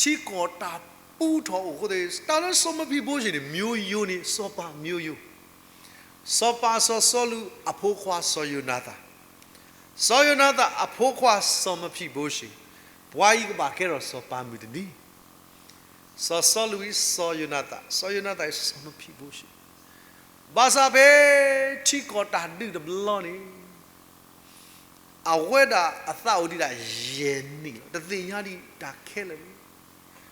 ထံကီၢ်တၢ်ပူထီၣ်အိၣ်အဃိသတး တၢ်လၢစီၤမဖံးဘိၡ့န့ၣ် မျိုးရိုးန့ၣ် စီၤပၤမျိုးရိုး, စီၤပၤစီၤစီလူးအဖိခွါစီၤယိၤနၤသၣ်, စီၤယိၤနၤသၣ်အဖိခွါစီၤမဖံးဘိၡ့, ပှၤအံၤကဘၣ်ကဲထီၣ်စီၤပၤမုၢ်တနံၤ, စီၤစီလူးအံၤ စီၤယိၤနၤသၣ်, စီၤယိၤနၤသၣ်အံၤ စီၤမဖံးဘိၡ့, ဘၣ်ဆၣ်ဖဲထံကီၢ်တၢ်ဒုးတဘျီန့ၣ် အဝဲဒၣ်အသးအိၣ်ဒံးဒၣ်ယဲၢ်နံၣ်လီၤ. တသ့ၣ်ညါဒံးတၢ်ခဲလၢာ်န့ၣ်,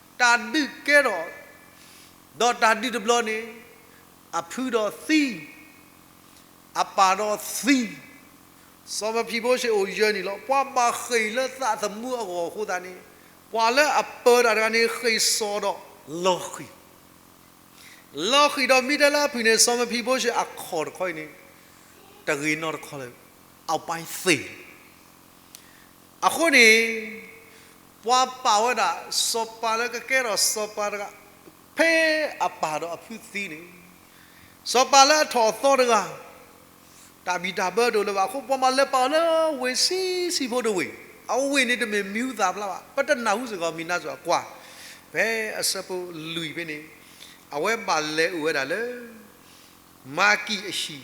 တၢ်ဒုးကဲထီၣ်, ဒီးတၢ်ဒုးတဘျီန့ၣ်, အဖုဒီးသံ, အပၢ်ဒီးသံ, စီၤမဖံဘိရှ့အိၣ်ယဲၢ်နံၣ်လီၤ. ပှၤဘၣ်ဃ့ၢ်လၢသးသမူအဂီၢ်အဃိသတးန့ၣ်, ပှၤလၢအပၢတၢ်တဂၤန့ၣ် ဃ့ၢ်စီၤဒီးလီၤဃံၤ လီၤဃံၤဒီးမ့ၢ်တဲလၢအဖုၣ်န့ၣ် စီၤမဖံဘိရှ့အခီၣ်တခီအံၤန့ၣ်, တဂ့ၤနီတခီလၢၤ, အပၢ်သ့ၣ်လီၤ. အဃိန့ၣ်, ပှၤပာ်ဝဲဒၣ်စီၤပၤလၢကကဲထီၣ်စီၤပၤတဂၤ, ဖဲအပၢ်ဒီးအဖုသံန့ၣ်, စီၤပၤလၢအထီၣ်အသီတဂၤ တၢ်ဘံၣ်တၢ်ဘၢတအိၣ်လၢၤဘၣ်အဃိ ပှၤမၤလဲၤပာ်အီၤလၢဝ့ၢ်ဆံးဆံးဖိတဝ့ၢ်, အဝ့ၢ်န့ၣ်တမ့ၢ်မံၤဟူသၣ်ဖျါဘၣ်. ပတနၢ်ဟူစ့ၢ်ကီးမံၤနါစိၤအကွၢ်, ဖဲအဆၢဖိလွံၢ်ဖဲန့ၣ်, အဝဲဘၣ်လဲၤအိၣ်ဝဲဒၣ်လၢ မၤကံၣ်အဟံၣ်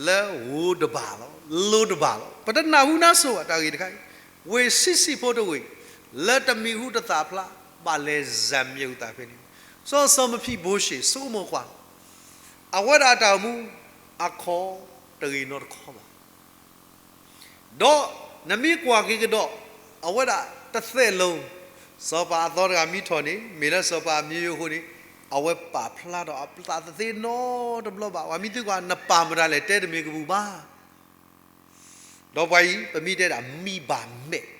လၢဧိၤတဘၣ်လီၤ, လိၤတဘၣ်လီၤ. ပတနၢ်ဟူနါစိၤဘၣ်တၢ်ဂ့ၢ်တခါအံၤ, ဝ့ၢ်ဆံးဆံးဖိတဝ့ၢ်, လၢတမံၤဟူတသၣ်ဖျါ, ဘၣ်လဲၤစၢၤမံၤဟူသၣ်ဖဲန့ၣ်, စီၤစီၤမဖံဘိရှ့ဆိကမိၣ်ကွၢ်လီၤ. အဝဲဒၣ်အတၢ်အိၣ်မူ, အခီၣ်တဂ့ၤနီတခီဘၣ်. ဒီးနမ့ၢ်ကွၢ်က့ၤကဒီး, အဝဲဒၣ်တသဲးလိၤ, စီၤပၤအသီတဂၤမ့ၢ်ထီၣ်န့ၣ် မ့ၢ်လၢစီၤပၤအမံၤယိၤအဃိန့ၣ်, အဝဲပာ်ဖျါထီၣ်အသးတသ့နီတဘျီဘၣ်. ပှၤမ့ၢ်သံကွၢ် နပၢ်မတၤလဲၣ် တဲတမ့ၢ်ကဘူၣ်ဘၣ်. ဒီးပှၤအံၤ ပမ့ၢ်တဲဒၣ်မံဘၣ်မဲာ်,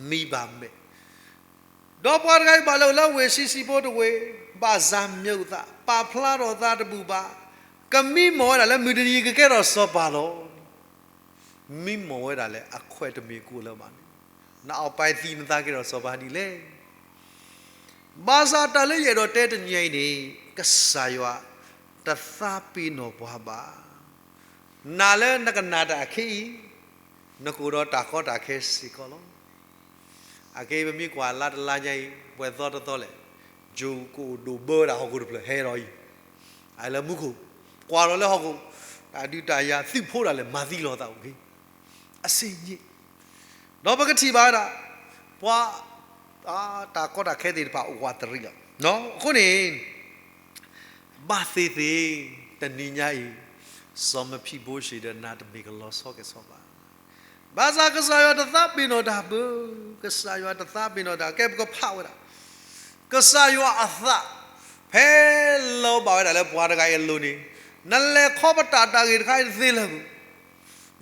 မံဘၣ်မဲာ် ဒီးပှၤတဂၤအံၤဘၣ်လဲၤအိၣ်လၢဝ့ၢ်ဆံးဆံးဖိတဝ့ၢ်, ဘၣ်စၢၤမံၤဟူသၣ်, ပာ်ဖျါထီၣ်သးတဘူၣ်ဘၣ်, ကမံမီၢ်ဝဲဒၣ်လၢမုၢ်တနံၤကကဲထီၣ်စီၤပၤလီၤ. မံမီၢ်ဝဲဒၣ်လၢအခွဲးတမ့ၢ်ကိၣ်လၢၤဘၣ်န့ၣ်, နအီၣ်ပာ်သံနသးကဲထီၣ်စီၤပၤဒ်လဲၣ်. ဘၣ်ဆၣ်တၢ်လၢယအဲၣ်ဒိးတဲတနံၤအံၤန့ၣ်, ကစၢ်ယွၤတသးပ့ၤနီၣ်ပှၤဘၣ်. နာ်လၢနကနၣ်တၢ်အခဲအံၤ, နကအိၣ်ဒီးတၢ်ကီတၢ်ခဲစ့ၢ်ကီးလီၤ. အခဲအံၤပမ့ၢ်ကွၢ်လါတလါညါအံၤ ပှဲၤသီတသီလဲၣ်, ယိၤကအိၣ်ဒိၣ်ဘၢဝဲဒၣ်ဟီၣ်ခိၣ်တဖျၢၣ်ဟဲဒီးအံၤ, အလၢမူခိၣ်, ကွၢ်လီၤလၢဟီၣ်ခိၣ်, တၢ်ဒုးတၢ်ယၤသုးဖိဒၣ်လဲာ်မၤသံလီၤသးအိၣ်က့ၤ, အစ့ၣ်ည့ၣ်, ဒီးပကထံၣ်ဘၣ်ဝဲဒၣ်, ပှၤ, တၢ်ကီတၢ်ခဲသ့ၣ်တဖၣ်အိၣ်ဝးတရံးလီၤ. အဃိန့ၣ် ဘၣ်သ့ၣ်သ့ၣ်, တနံၤညါအံၤ, စီၤမဖံဘိရှ့ဒီးနၤတမ့ၢ်ကလီၤဆီကဲၤဆီဘၣ်. ဘၣ်ဆၣ်ကစၢ်ယွၤတသးပ့ၤနီၣ်တၢ်ဘၣ်, ကစၢ်ယွၤတသးပ့ၤနီၣ်တၢ်, ကဲပကဖးဝဲဒၣ်, ကစၢ်ယွၤအသး, ဖဲလၢဘၣ်ဝဲဒၣ်လၢပှၤတဂၤအံၤအလိၤန့ၣ်, နလဲၤခီပတာ်တၢ်ဂ့ၢ်တခါအံၤတသ့လၢၤဘၣ်.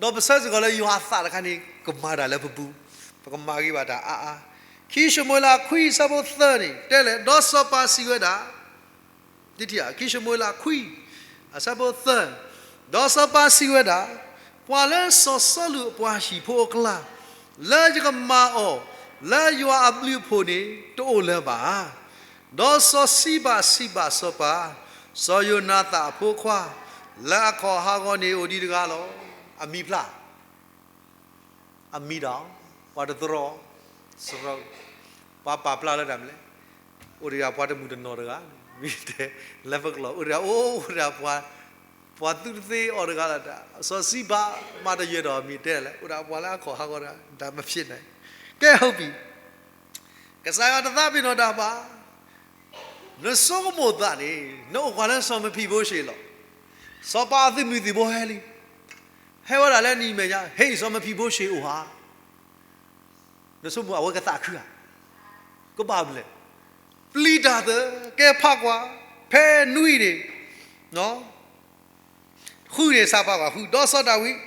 ဒီးပဆၢစ့ၢ်ကီးလၢယွၤအသးတခါန့ၣ် ကမၤတၢ်လၢပပူၤ, ပကမၤဂ့ၤဘၣ်တၢ်အါအါ. ခံၡမူၤအ့လးခွံ အဆၢဖိသၢန့ၣ် တဲလဲၣ်, ဒီးစီၤပၤစံးဝဲဒၣ်, ခံၡမူၤအ့လးခွံ အဆၢဖိသၢ, ဒီးစီၤပၤစံးဝဲဒၣ်, ပှၤလၢစီၤစီလူးအပှၤဟံၣ်ဖိအကျါ, လၢယကမၤအီၤလၢယွၤအဘျုးအဖှိၣ်န့ၣ် တအိၣ်လၢၤဘၣ်. ဒီးစီၤစံဘးစံးဘၣ်စီၤပၤ, စီၤယိၤနၤသၣ်အဖိခွါ, လၢအခီၣ်ဟးဂီၤန့ၣ်အိၣ်ဒံးတဂၤလီၤ. အမံၤဖျါ အမံၤဒီး ပှၤတသရီ, စရီ, ပှၤပာ်ဖျါလၢတၢ်မနုၤလဲၣ်, အိၣ်တဂၤပှၤတမုာ်တနီၤတဂၤ, မ့ၢ်တဲလၢပကလီၢ်, အိၣ်တဂၤအိၣ်တဂၤပှၤ, ပှၤသူတသ့အီၤတဂၤလီၤ. စီၤစံဘးမၤတယဲၢ်ဒီးမ့ၢ်တဲလဲၣ်, အိၣ်တဂၤပှၤလၢအခီၣ်ဟးဂီၤတဂၤ, ဒါမဖြစ်နိုင်, ကဲဟုတ်ပြီ, ကစၢ်ယွၤတသးပ့ၤနီၣ်တၢ်ဘၣ်. နဆိကမိၣ်သးန့ၣ် နအိၣ်ကွၢ်လၢစီၤမဖံဘိရှ့လီၤ. စီၤပၤအသုးမုၢ်သံၣ်ဘိဟဲလံ, ဟဲဝဲဒၣ်လၢနံၤမဲာ်ညါ, ဟ့ၣ်စီၤမဖံဘိရှ့အိၣ်ဧါ. နဆိကမိၣ်အဝဲကသးခုဧါ, ကဘၣ်မနုၤလဲၣ်, ပျံၤတၢ်သၢ, ကဲဖးကွၢ်, ဖဲနွံန့ၣ်, ဃုန့ၣ် စးဖးကွၢ်ဃု, ဒီးစီၤဒၤဝံး,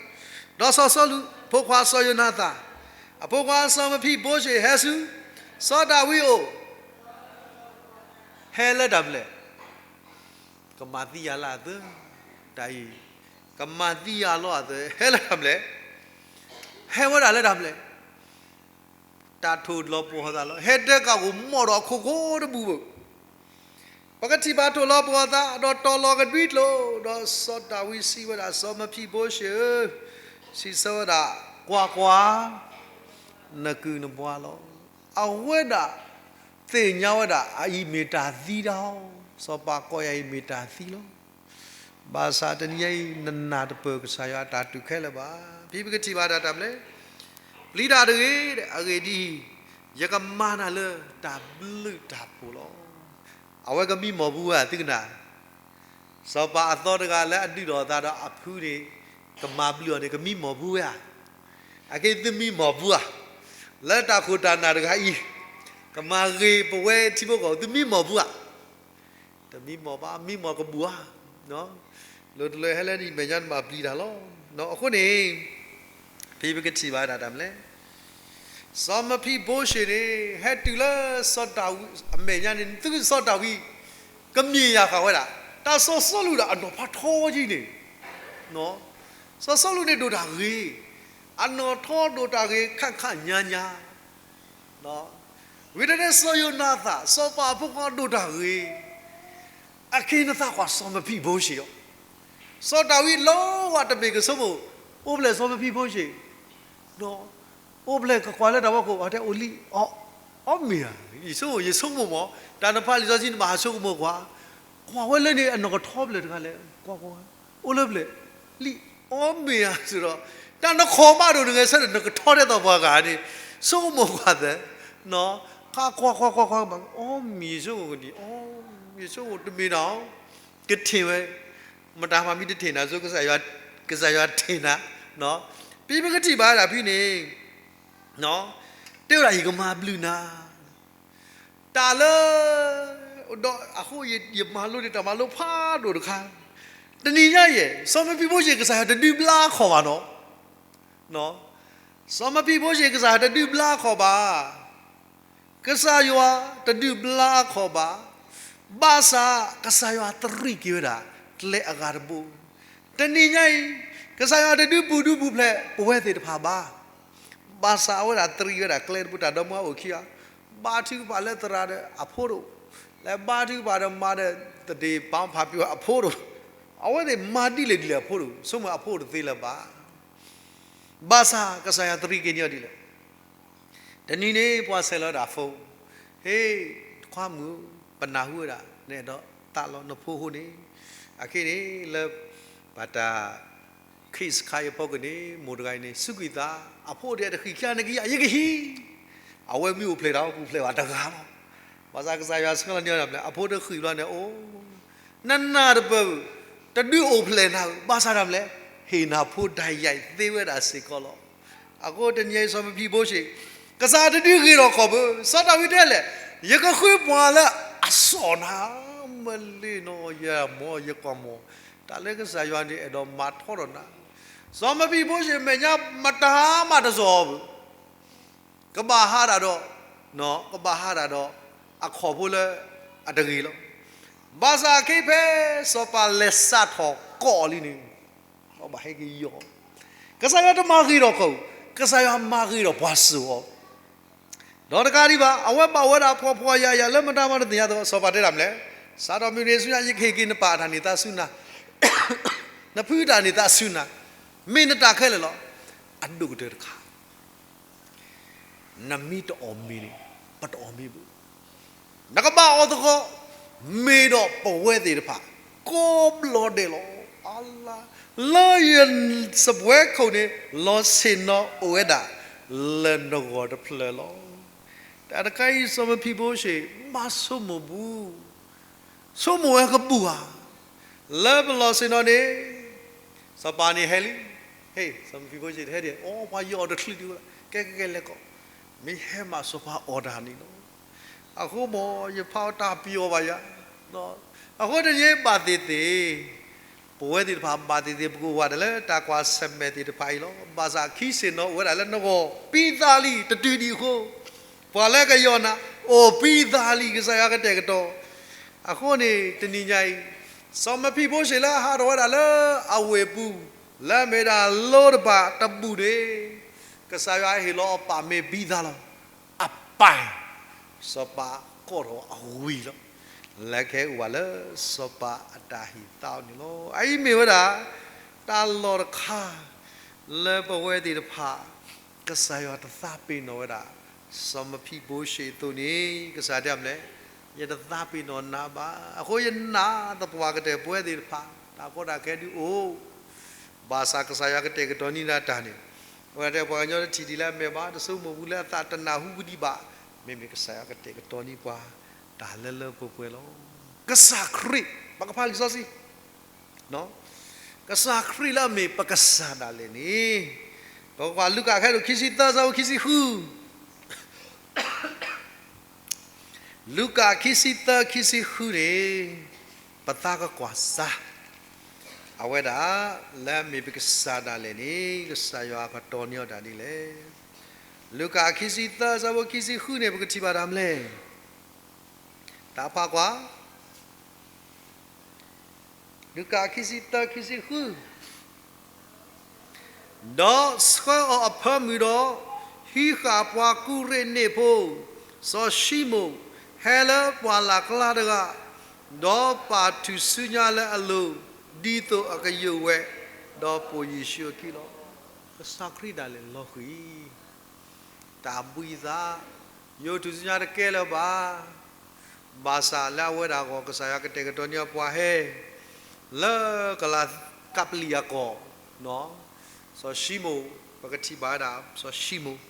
ဒီးစီၤစီလူးအဖိခွါစီၤယိၤနၤသၣ်, အဖိခွါစီၤမဖံဘိရှ့ဟဲဆူ, စီၤဒၤဝံးအအိၣ်, ဟဲလၢတၢ်မနုၤလဲၣ်, ကမၤသံယၤလၢအသၢ, တၢ်အံၤ, ကမၤသံယၤလီၤအသၢ, ဟဲလၢတၢ်မနုၤလဲၣ်, ဟဲဝဲဒၣ်လၢတၢ်မနုၤလဲၣ် တၢ်ထိၣ်လီၤပှီၢ်သးလီၤ. ဟဲဒၢကၣ်ဂိၢ်မီၣ်ဒီးအခိၣ်ကိးတဘူၣ်ဘၣ်. ပကထံၣ်ဘၣ်ထိၣ်လီၤပှီၢ်သး ဒီးတီၤလီၤကဒွံကျိာ်, ဒီးစီၤဒၤဝံးစံးဝဲဒၣ်စီၤမဖံဘိရှ့ဧၢ, စံးဆၢဝဲဒၣ်, ကွၢ်ကွၢ်, နကုၢ်နပှၤလီၤ. အဝဲဒၣ်သ့ၣ်ညါဝဲဒၣ် အအံၤမ့ၢ်တၢ်သံတၢ်အီၤ, စီၤပၤကိးယၤအံၤမ့ၢ်တၢ်သံလီၤ. ဘၣ်ဆၣ်တနံၤအံၤ နနၢ်တပၢၢ်ကစၢ်ယွၤအတၢ်ထုးခဲလၢာ်ဘၣ်. ဖဲပကထံၣ်ဘၣ်တၢ်တၢ်မနုၤလဲၣ်, ပျံၤတၢ်တဂ့ၤ, အဂ့ၢ်ဒ်အံၤ, ယကမၤနၤလၢတၢ်ဘျုးတၢ်ဖှိၣ်လီၤ. အဝဲကမံမီၢ်ပူၤဝဲဧါ သုကနၣ်, စီၤပၤအသီတဂၤလၢအဒုးထီၣ်အသးဒီးအဖုန့ၣ်, ကမၤဘျုးအီၤန့ၣ် ကမံမီၢ်ပူၤဝဲဧါ. အက့သုမံမီၢ်ပူၤဧါ, လၢတၢ်ခိၣ်တၢ်နၢ်တဂၤအံၤ, ကမၤဂ့ၤပဝဲထံဖိကီၢ်ဖိ သုမံမီၢ်ပူၤဧါ, တမံမီၢ်ဘၣ် မံမီၢ်ကဘူၣ်ဧါ, လၢတလၢဟဲလၢနမဲာ်ညါနဘၣ်ပျံၤတၢ်လီၤ. အဃိန့ၣ် ဖဲပကထံၣ်ဘၣ်ဒၣ်တၢ်မနုၤလဲၣ် စီၤမဖံဘိရှ့ၣ်န့ၣ် ဟဲတုၤလၢ စီၤဒၤဝံးအမဲာ်ညါန့ၣ် သုစီၤဒၤဝံး ကမ့ၢ်ယၤဃာ်ဝဲဒၣ် တၢ်စီၤစီလူးဒီးအနီၢ်ဖးထီကံန့ၣ်, စီၤစီလူးန့ၣ်ဒိၣ်တၢ်ဂ့ၤ, အနီၢ်ထီဒိၣ်တၢ်ဂ့ၤ ခါခါညါညါ, ဝံၤတန့ၣ် စီၤယိၤနၤသၣ် စီၤပၤအဖိခွါဒိၣ်တၢ်ဂ့ၤ, အက့ၤနသးကွၢ်စီၤမဖံဘိရှ့ၣ်အီၤ, စီၤဒၤဝံးလီၤဂာ်တဘ့ၣ်ကဆိကမိၣ်, အိၣ်ဖျဲၣ်စီၤမဖံဘိရှ့ၣ် အိၣ်ဖျဲၣ်ကကွၢ်လၢတၢ်ဖီခိၣ် အတဲအိၣ်လံ, အီၣ်မ့ၤဧါ, ယဆိကမိၣ် ယဆိကမိၣ်မး, တၢ်နဖးလံာ်စီဆှံနဘၣ်ဟးဆိကမိၣ်ကွၢ်, ကွၢ်ဝဲလၢန့ၣ် အနီၢ်ကထီဖျၢၣ်တဂၤလဲၣ်, ကွၢ်ကွၢ်, အိၣ်လၢဖျဲၣ်, လံ, အီၣ်မ့ၤဧါစ့ၢ်ဒီး, တၢ်နခီၣ်မးဒိၣ်နဂဲၤဆၢထၢၣ် နကထီထဲသိးပှၤဂၤန့ၣ်, ဆိကမိၣ်ကွၢ်သၢ, ခါကွၢ်ကွၢ်ကွၢ်ကွၢ်မး, အီၣ်မ့ၤ ယဆိကမိၣ်ကနံၤ, အီၣ်မ့ၤ ယဆိကမိၣ်တမ့ၢ်နီၤ ကထံၣ်ဝဲ, မတၤမၤမံတထံၣ်နၤ, ကစၢ်ယွၤထံၣ်နၤ, ပမ့ၢ်ကထံၣ်ဘၣ်ဒၣ်ဖဲန့ၣ်, တဲဝဲဒၣ် ယကမၤဘျုးနၤ, တၢ်လၢ, ဒီးအဃိယမၤလိန့ၢ်တၢ်မၤလိဖးဒိၣ်တခါ, တနံၤညါအံၤ စီၤမဖံဘိရှ့ၣ် ကစၢ်ယွၤတဒုးဘျါခီၣ်ဘၣ်နီၤ စီၤမဖံဘိရှ့ၣ် ကစၢ်ယွၤတဒုးဘျါခီၣ်ဘၣ်, ကစၢ်ယွၤတဒုးဘျါခီၣ်ဘၣ်, ဘၣ်ဆၣ်ကစၢ်ယွၤတရံးက့ၤဝဲဒၣ် ကျဲအဂၤတဘိ, တနံၤညါအံၤ ကစၢ်ယွၤတဒုးပူၤဒုးပူၤဖျဲးပဝဲသ့ၣ်တဖၣ်ဘၣ်, ဘၣ်ဆၣ်အဝဲဒၣ်တရံးဝဲဒၣ်ကျဲတဘိ တၢ်ဒီမါအိၣ်ခံဂၤ, ဘါထုကဖၣ်လၢသရၣ်ဒီးအဖိတအိၣ်, လၢဘါထုကဖၣ်ဒီးမါဒီးသဒ့ၣ်ပာ်ဖးပျိအဖိတအိၣ်, အဝဲသ့ၣ်မၤဒ်လဲၣ်ဒ်လဲၣ်အဖိတအိၣ်, ဆိကမိၣ်အဖိတအိၣ်တသ့လၢၤဘၣ် ဘၣ်ဆၣ်ကစၢ်ယွၤတရံးက့ၤန့ၢ်အီၤဒ်လဲၣ်, တနံၤန့ၣ် ပှၤဆဲးလီၤဝဲဒၣ် phone, ဟ့ၣ်, ခွါမုၣ်, ပနၢ်ဟူဝဲဒၣ် နအဲၣ်ဒိးသးလီၤနဖိအဃိန့ၣ်, အခဲအံၤန့ၣ် လၢ ဘၣ်တၢ် case ခါအံၤအဖီခိၣ်န့ၣ် မိၢ်တဂၤအံၤန့ၣ် စူးကွံာ်သး, အဖိဒ်အတဃံၢ်ခံဂၤန့ၣ်ကယၤ ယကဟံး, အဝဲမ့ၢ်အိၣ်ဖျဲၣ်တၢ် အိၣ်ဖျဲၣ်ဘၣ်တဂၤလီၤ, ဘၣ်ဆၣ်ကစၢ်ယွၤဆှၢလီၤန့ၢ်အီၤတၢ်မနုၤလဲၣ်, အဖိတဃံၢ်ဘျီန့ၣ် အိၣ် နနၢ်တပၢၢ်, တဒုးအိၣ်ဖျဲၣ်နၤဧၢ, ဘၣ်ဆၣ်တၢ်မနုၤလဲၣ်, ဟ့ၣ်နၤဖိဒၣ်ယၤအံၤသ့ဝဲဒၣ်စ့ၢ်ကီးလီၤ. အဃိတနံၤအံၤ စီၤမဖံဘိရှ့ၣ်, ကစၢ်တဒုးဂ့ၤထီၣ်ခီၣ်ဘၣ်, စီၤဒၤဝံးတဲလဲၣ်, ယကဃုပှၤလၢအစိာ်နၤ, မ့ၢ်လ့ၣ်နီၤ ယမိၢ်ယကွၢ်မိၢ်, တၢ်လၢကစၢ်ယွၤန့ၣ်အဲၣ်ဒိးမၤထီထီၣ်နၤ, စီၤမဖံဘိရှ့ၣ်မဲာ်ညါမတၤမးတစိာ်ဘၣ် ကဘၣ်ဟးဒၣ်ဒီး, ကဘၣ်ဟးဒၣ်ဒီး, အခီၣ်ဖိလၢ, အတဂ့ၤလီၤ. ဘၣ်ဆၣ်ခဲအံၤဖဲ, စီၤပၤလဲၤစးထီၣ်ကိးအီၤလံန့ၣ်, ဘၣ်ဟဲက့ၤယီၤ, ကစၢ်ယွၤတမၤဂ့ၤထီၣ်ခီၣ်, ကစၢ်ယွၤမၤဂ့ၤထီၣ်ပှၤစိာ်အီၤ, ဒီးတကးဒံးဘၣ် အဝဲဘၣ်ဝဲဒၣ်ဖှီၣ်ဖှီၣ်ယာ်ယာ်လၢမတၤမးတသ့ၣ်ညါအသိး စီၤပၤတဲဒၣ်မနုၤလဲၣ်, စးထီၣ်မုၢ်တနံၤဆူညါ ယကဟ့ၣ်က့ၤနပၢ်အတၢ်န့ၢ်သါဆူနၤ နဖုတၢ်န့ၢ်သါဆူနၤ, မ့ၢ်နတၢ်ခဲလၢာ်လီၤ. အဒိၣ်ကတၢၢ်တခါ, နမ့ၢ်တအီၣ်မ့ၤန့ၣ်, ပတအီၣ်မ့ၤဘၣ်. နကဘၣ်အီၣ်သကိး, မ့ၢ်ဒီးပဝဲသ့ၣ်တဖၣ်, ကိးဘျီဒဲးလီၤ. အလါ, လၢယစားပွဲခုံန့ၣ် လီၤဆ့ၣ်နီၤအိၣ်ဝဲဒၣ်, လၢနဂီၢ်တဖျၢၣ်လီၤ. တၢ်တခါအံၤ စီၤမဖံဘိရှ့ၣ် မၤဆိကမိၣ်ဘူး ဆိကမိၣ်ဝဲကဘူၣ်ဧါ, လၢပလီၢ်ဆ့ၣ်နီၤန့ၣ်, စီၤပၤန့ၣ်ဟဲလံ, ဟ့ၣ် စီၤမဖံဘိရှ့ၣ်တဟဲဒံး, အိ ပှၤယီၤအီၤတချုးဒံးဝဲ, ကဲကဲကဲလဲၤကီး, မ့ၢ်ဟဲမးစီၤပၤအီၣ်တၢ်န့ၣ်လီၤ. အဃိမ့ၢ် ယဖးအီၤတၢ်ပျီၤဘၣ်ယၤ, အဃိတနံၤဘၣ်သ့ၣ်သ့ၣ် ပဝဲသ့ၣ်တဖၣ်ဘၣ်သ့ၣ်သ့ၣ် ပကအိၣ်ဝဲဒၣ်လၢတၢ်ကွၢ်ဆၢၣ်မဲာ်သ့ၣ်တဖၣ်အံၤလီၤ. ဘၣ်ဆၣ်ခံဆ့ၣ်နီၤအိၣ်ဝဲဒၣ်လၢနဂီၢ် ပံသးလံ တတုၤဒံးအဃိ, ပှၤလၢကယီၤနၤ အိၣ်ပံသးလံ ကစၢ်ယွၤကတဲာ်ကတီၤ. အဃိန့ၣ် တနံၤညါအံၤ စီၤမဖံဘိရှ့ၣ်လၢဟးထီၣ်ဝဲဒၣ်လၢအဝ့ၢ်ပူၤ လၢအမ့ၢ်ဒၣ်လိတဘ့ၣ်တဘူၣ်န့ၣ် ကစၢ်ယွၤဟ့ၣ်လီၤအီၤပာ်မ့ၢ်ပံသးလီၤ. အပၢ်, စီၤပၤကိးထီၣ်အဝ့ၢ်လီၤ. လၢကဟဲအိၣ်ဘၣ်လၢစီၤပၤအတၢ်ဟ့ၣ်သါအီၤန့ၣ်လီၤ. အအံၤမ့ၢ်ဝဲဒၣ် တၢ်လီၢ်တခါ လၢပဝဲသ့ၣ်တဖၣ် ကစၢ်ယွၤတသးပ့ၤနီၣ်ဝဲဒၣ် စီၤမဖံဘိရှ့ၣ်အသိးန့ၣ် ကစၢ်ယွၤတဲမနုၤလဲၣ်, ယတသးပ့ၤနီၣ်နၤဘၣ်. အဃိယနာ်သပှၢ်ကတၢၢ်ပဝဲသ့ၣ်တဖၣ် တၢ်ကီတၢ်ခဲဒုးအိၣ် ဘၣ်ဆၣ်ကစၢ်ယွၤကတဲာ်ကတီၤန့ၢ်နၤတၢ်န့ၣ်, အဝဲတဲပှၤကညီတထံၣ်ဒံးလၢအမဲာ်ဘၣ်, တဆိကမိၣ်ဘူးလၢအသးတနၢ်ဟူကဒံးဘၣ်, မ့မ့ၢ်ကစၢ်ယွၤကတဲာ်ကတီၤန့ၢ်ပှၤ တၢ်လၢလၢပှဲၤပှဲၤလီၤ. ကစၢ်ခရံာ်, ပကဖးလံာ်စီဆှံ ကစၢ်ခရံာ်လၢအမ့ၢ်ပကစၢ်ဒၣ်လဲာ်န့ၣ်, ပကကွၢ်လူၤကၣ်ခဲဒိၣ်ခံဆံသၢ ဆၢဖိခံဆံဃု, လူၤကၣ်ခံဆံသၢ ခံဆံဃုန့ၣ် ပသးကကွၢ်စါ အဝဲဒၣ် လၢအမ့ၢ်ပကစၢ်ဒၣ်လဲာ်န့ၣ် ကစၢ်ယွၤကတီၤန့ၢ်အီၤတၢ်ဒ်လဲၣ်. လူၤကၣ်ခံဆံသၢ ဆၢဖိခံဆံဃုန့ၣ် ပကထံၣ်ဘၣ်တၢ်မနုၤလဲၣ်. တၢ်ဖးကွၢ် လူၤကၣ်ခံဆံသၢ ခံဆံဃု, ဒီးဆှၢအီၤအဖၢမုၢ်ဒီး ဟံးဃာ်ပှၤကူၤရ့းနံၣ်ဖိ စီၤၡံမိၣ် ဟဲလၢပှၢ်လၢ်ကျါတဂၤ, ဒီးပာ်ထူၣ်စုညါလၢအလိၤ, ဒ်သိးအကယိာ်ဝဲ, ဒီးပိာ်ယ့ၣ်ၡူးအခံလီၤ. ကစၢ်ခရံာ်ဒၣ်လဲာ်လီၤဃံၤ တၢ်ဘှံးသး, ယိးထူၣ်စုညါတကဲလၢၤဘၣ်. ဘၣ်ဆၣ်လၢအဝဲဒၣ်အဂီၢ် ကစၢ်ယွၤကတဲာ်ကတီၤန့ၢ်အီၤပှၤဟဲ လၢကလၤကပျံၤအကီၢ်, စီၤၡံမိၣ် ပကထံၣ်ဘၣ်ဝဲဒၣ် စီၤၡံမိၣ်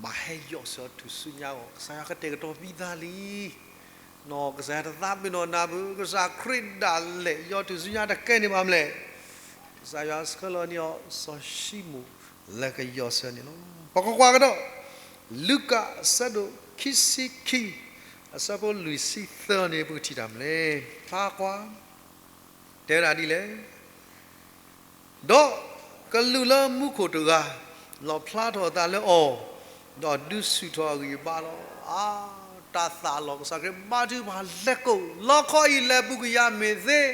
ဘၣ်ဟဲယိးဆၢထူၣ်စုညါအဂီၢ် ကစၢ်ယွၤကတဲာ်ကတီၤဘှံးသးလံ. ကစၢ်ယွၤတသးပ့ၤနီၣ်နၢ်ပၢၢ် ကစၢ်ခရံာ်ဒၣ်လဲာ် ယိးထူၣ်စုညါတကဲန့ၣ်ဘၣ်မနုၤလဲၣ်. ကစၢ်ယွၤဆှၢလီၤန့ၢ်အီၤ စီၤၡံမိၣ် လၢကယိးဆၢန့ၣ်လီၤ. ပကကွၢ်ကဒီး လူၤကၣ်အဆၢဒိၣ်ခံဆံခံ အဆၢဖိလွံၢ်ဆံသၢန့ၣ် ပကထံၣ်တၢ်မနုၤလဲၣ်. ဖးကွၢ် တဲဝဲဒၣ်ဒ်လဲၣ်. ဒီးကလူးလၢမူခိၣ်တဂၤ လီၣ်ဖျါထီၣ်အသးလၢအီၤ, ဒီးဒုးဆူၣ်ထီၣ်အဂံၢ်အဘါလီၤ. အါ, တၢ်သးလီၤ ကစၢ်ခရံာ်ဘါထုကဖၣ်လဲၤကိး လီခီအံၤလဲၤပူၤကွံာ်ယၤမ့ၢ်သ့,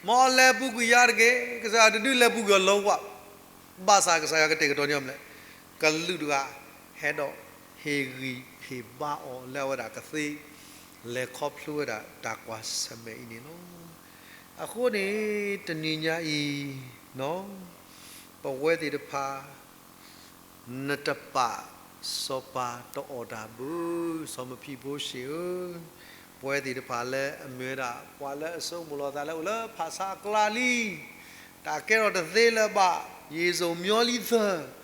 မ်အလဲၤပူၤကွံာ်ယၤတက့ၢ်. ကစၢ်ယွၤတဒုးလဲၤပူၤကွံာ်အီၤလၢၤဘၣ်. ဘၣ်ဆၣ်ကစၢ်ယွၤကတဲာ်ကတီၤန့ၢ်အီၤမနုၤလဲၣ်. ကလူးတဂၤ ဟဲဒီးဟ့ၣ်ဂံၢ်ဟ့ၣ်ဘါအီၤလၢအဝဲဒၣ်ကသ့ လဲၤခီဖျိဝဲဒၣ်တၢ်ကွၢ်ဆၢၣ်မဲာ်အံၤန့ၣ်လီၤ. အဃိန့ၣ် တနံၤညါအံၤ ပဝဲသ့ၣ်တဖၣ် နတပာ်စီၤပၤတအီၣ်တၢ်ဘၣ်, စီၤမဖံဘိရှ့ၣ်ဧၢ, ပဝဲသ့ၣ်တဖၣ်လၢအမ့ၢ်ဝဲဒၣ် ပှၤလၢအစိကမီၤလီၤအသးလၢအိၣ်လၢဖၣ်ဆါအကျါလံ, တၢ်ကဲထီၣ်တသ့လၢၤဘၣ်, ယံာ်စိာ်မျီလံသၢၣ်, ဟးဂီၤလၢာ်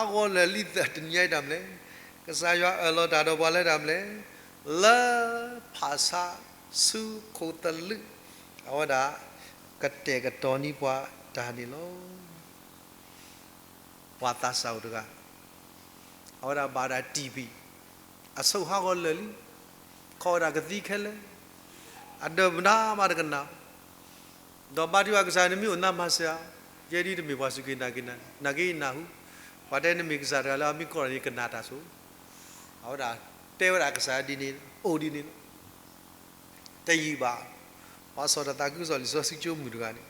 လံသၢၣ် တနံၤညါအံၤတၢ်မနုၤလဲၣ်. ကစၢ်ယွၤအၢၣ်လီၤတၢ်ဒီးပှၤလၢတၢ်မနုၤလဲၣ်, လၢဖၣ်ဆါဆူခိၣ်သလုး အဝဲဒၣ် ကတဲာ်ကတီၤန့ၢ်ပှၤတၢ်န့ၣ်လီၤ. ပှၤသးစၢ်အိၣ်တဂၤ, အဝဲဒၣ်ဘၣ်ဒၣ်တံၢ်ဘံၣ်, အဆိးဟးဂီၤလၢာ်လံ, ခီဝဲဒၣ်ကသံခဲလၢာ်, အဒၢးမနုၤမးတကနၣ်, ဒီးဘါထုကဖၣ်ကစၢ် နမ့ၢ်အိၣ်နၤမၤစၢၤဧါ, ယဲဒ်တမ့ၢ်ပှၤစူၢ်က့ၤနာ်က့ၤနၤ, နာ်က့ၤနၢ်ဟူ, ပှၤတဲနမ့ၢ်ကစၢ်တဂၤလၢအမ့ၢ်ကီၢ်န့ၣ်ကနၣ်တၢ်ဆိ, အဝဲဒၣ်တဲဝဲဒၣ်ကစၢ်ဒ်န့ၣ် အိၣ်ဒ်န့ၣ်လီၤ. တယံာ်ဘၣ်, ပှၤစီၤတသးခုစီၤလံာ်စီဆှံကၠိမုၣ်တဂၤန့ၣ်,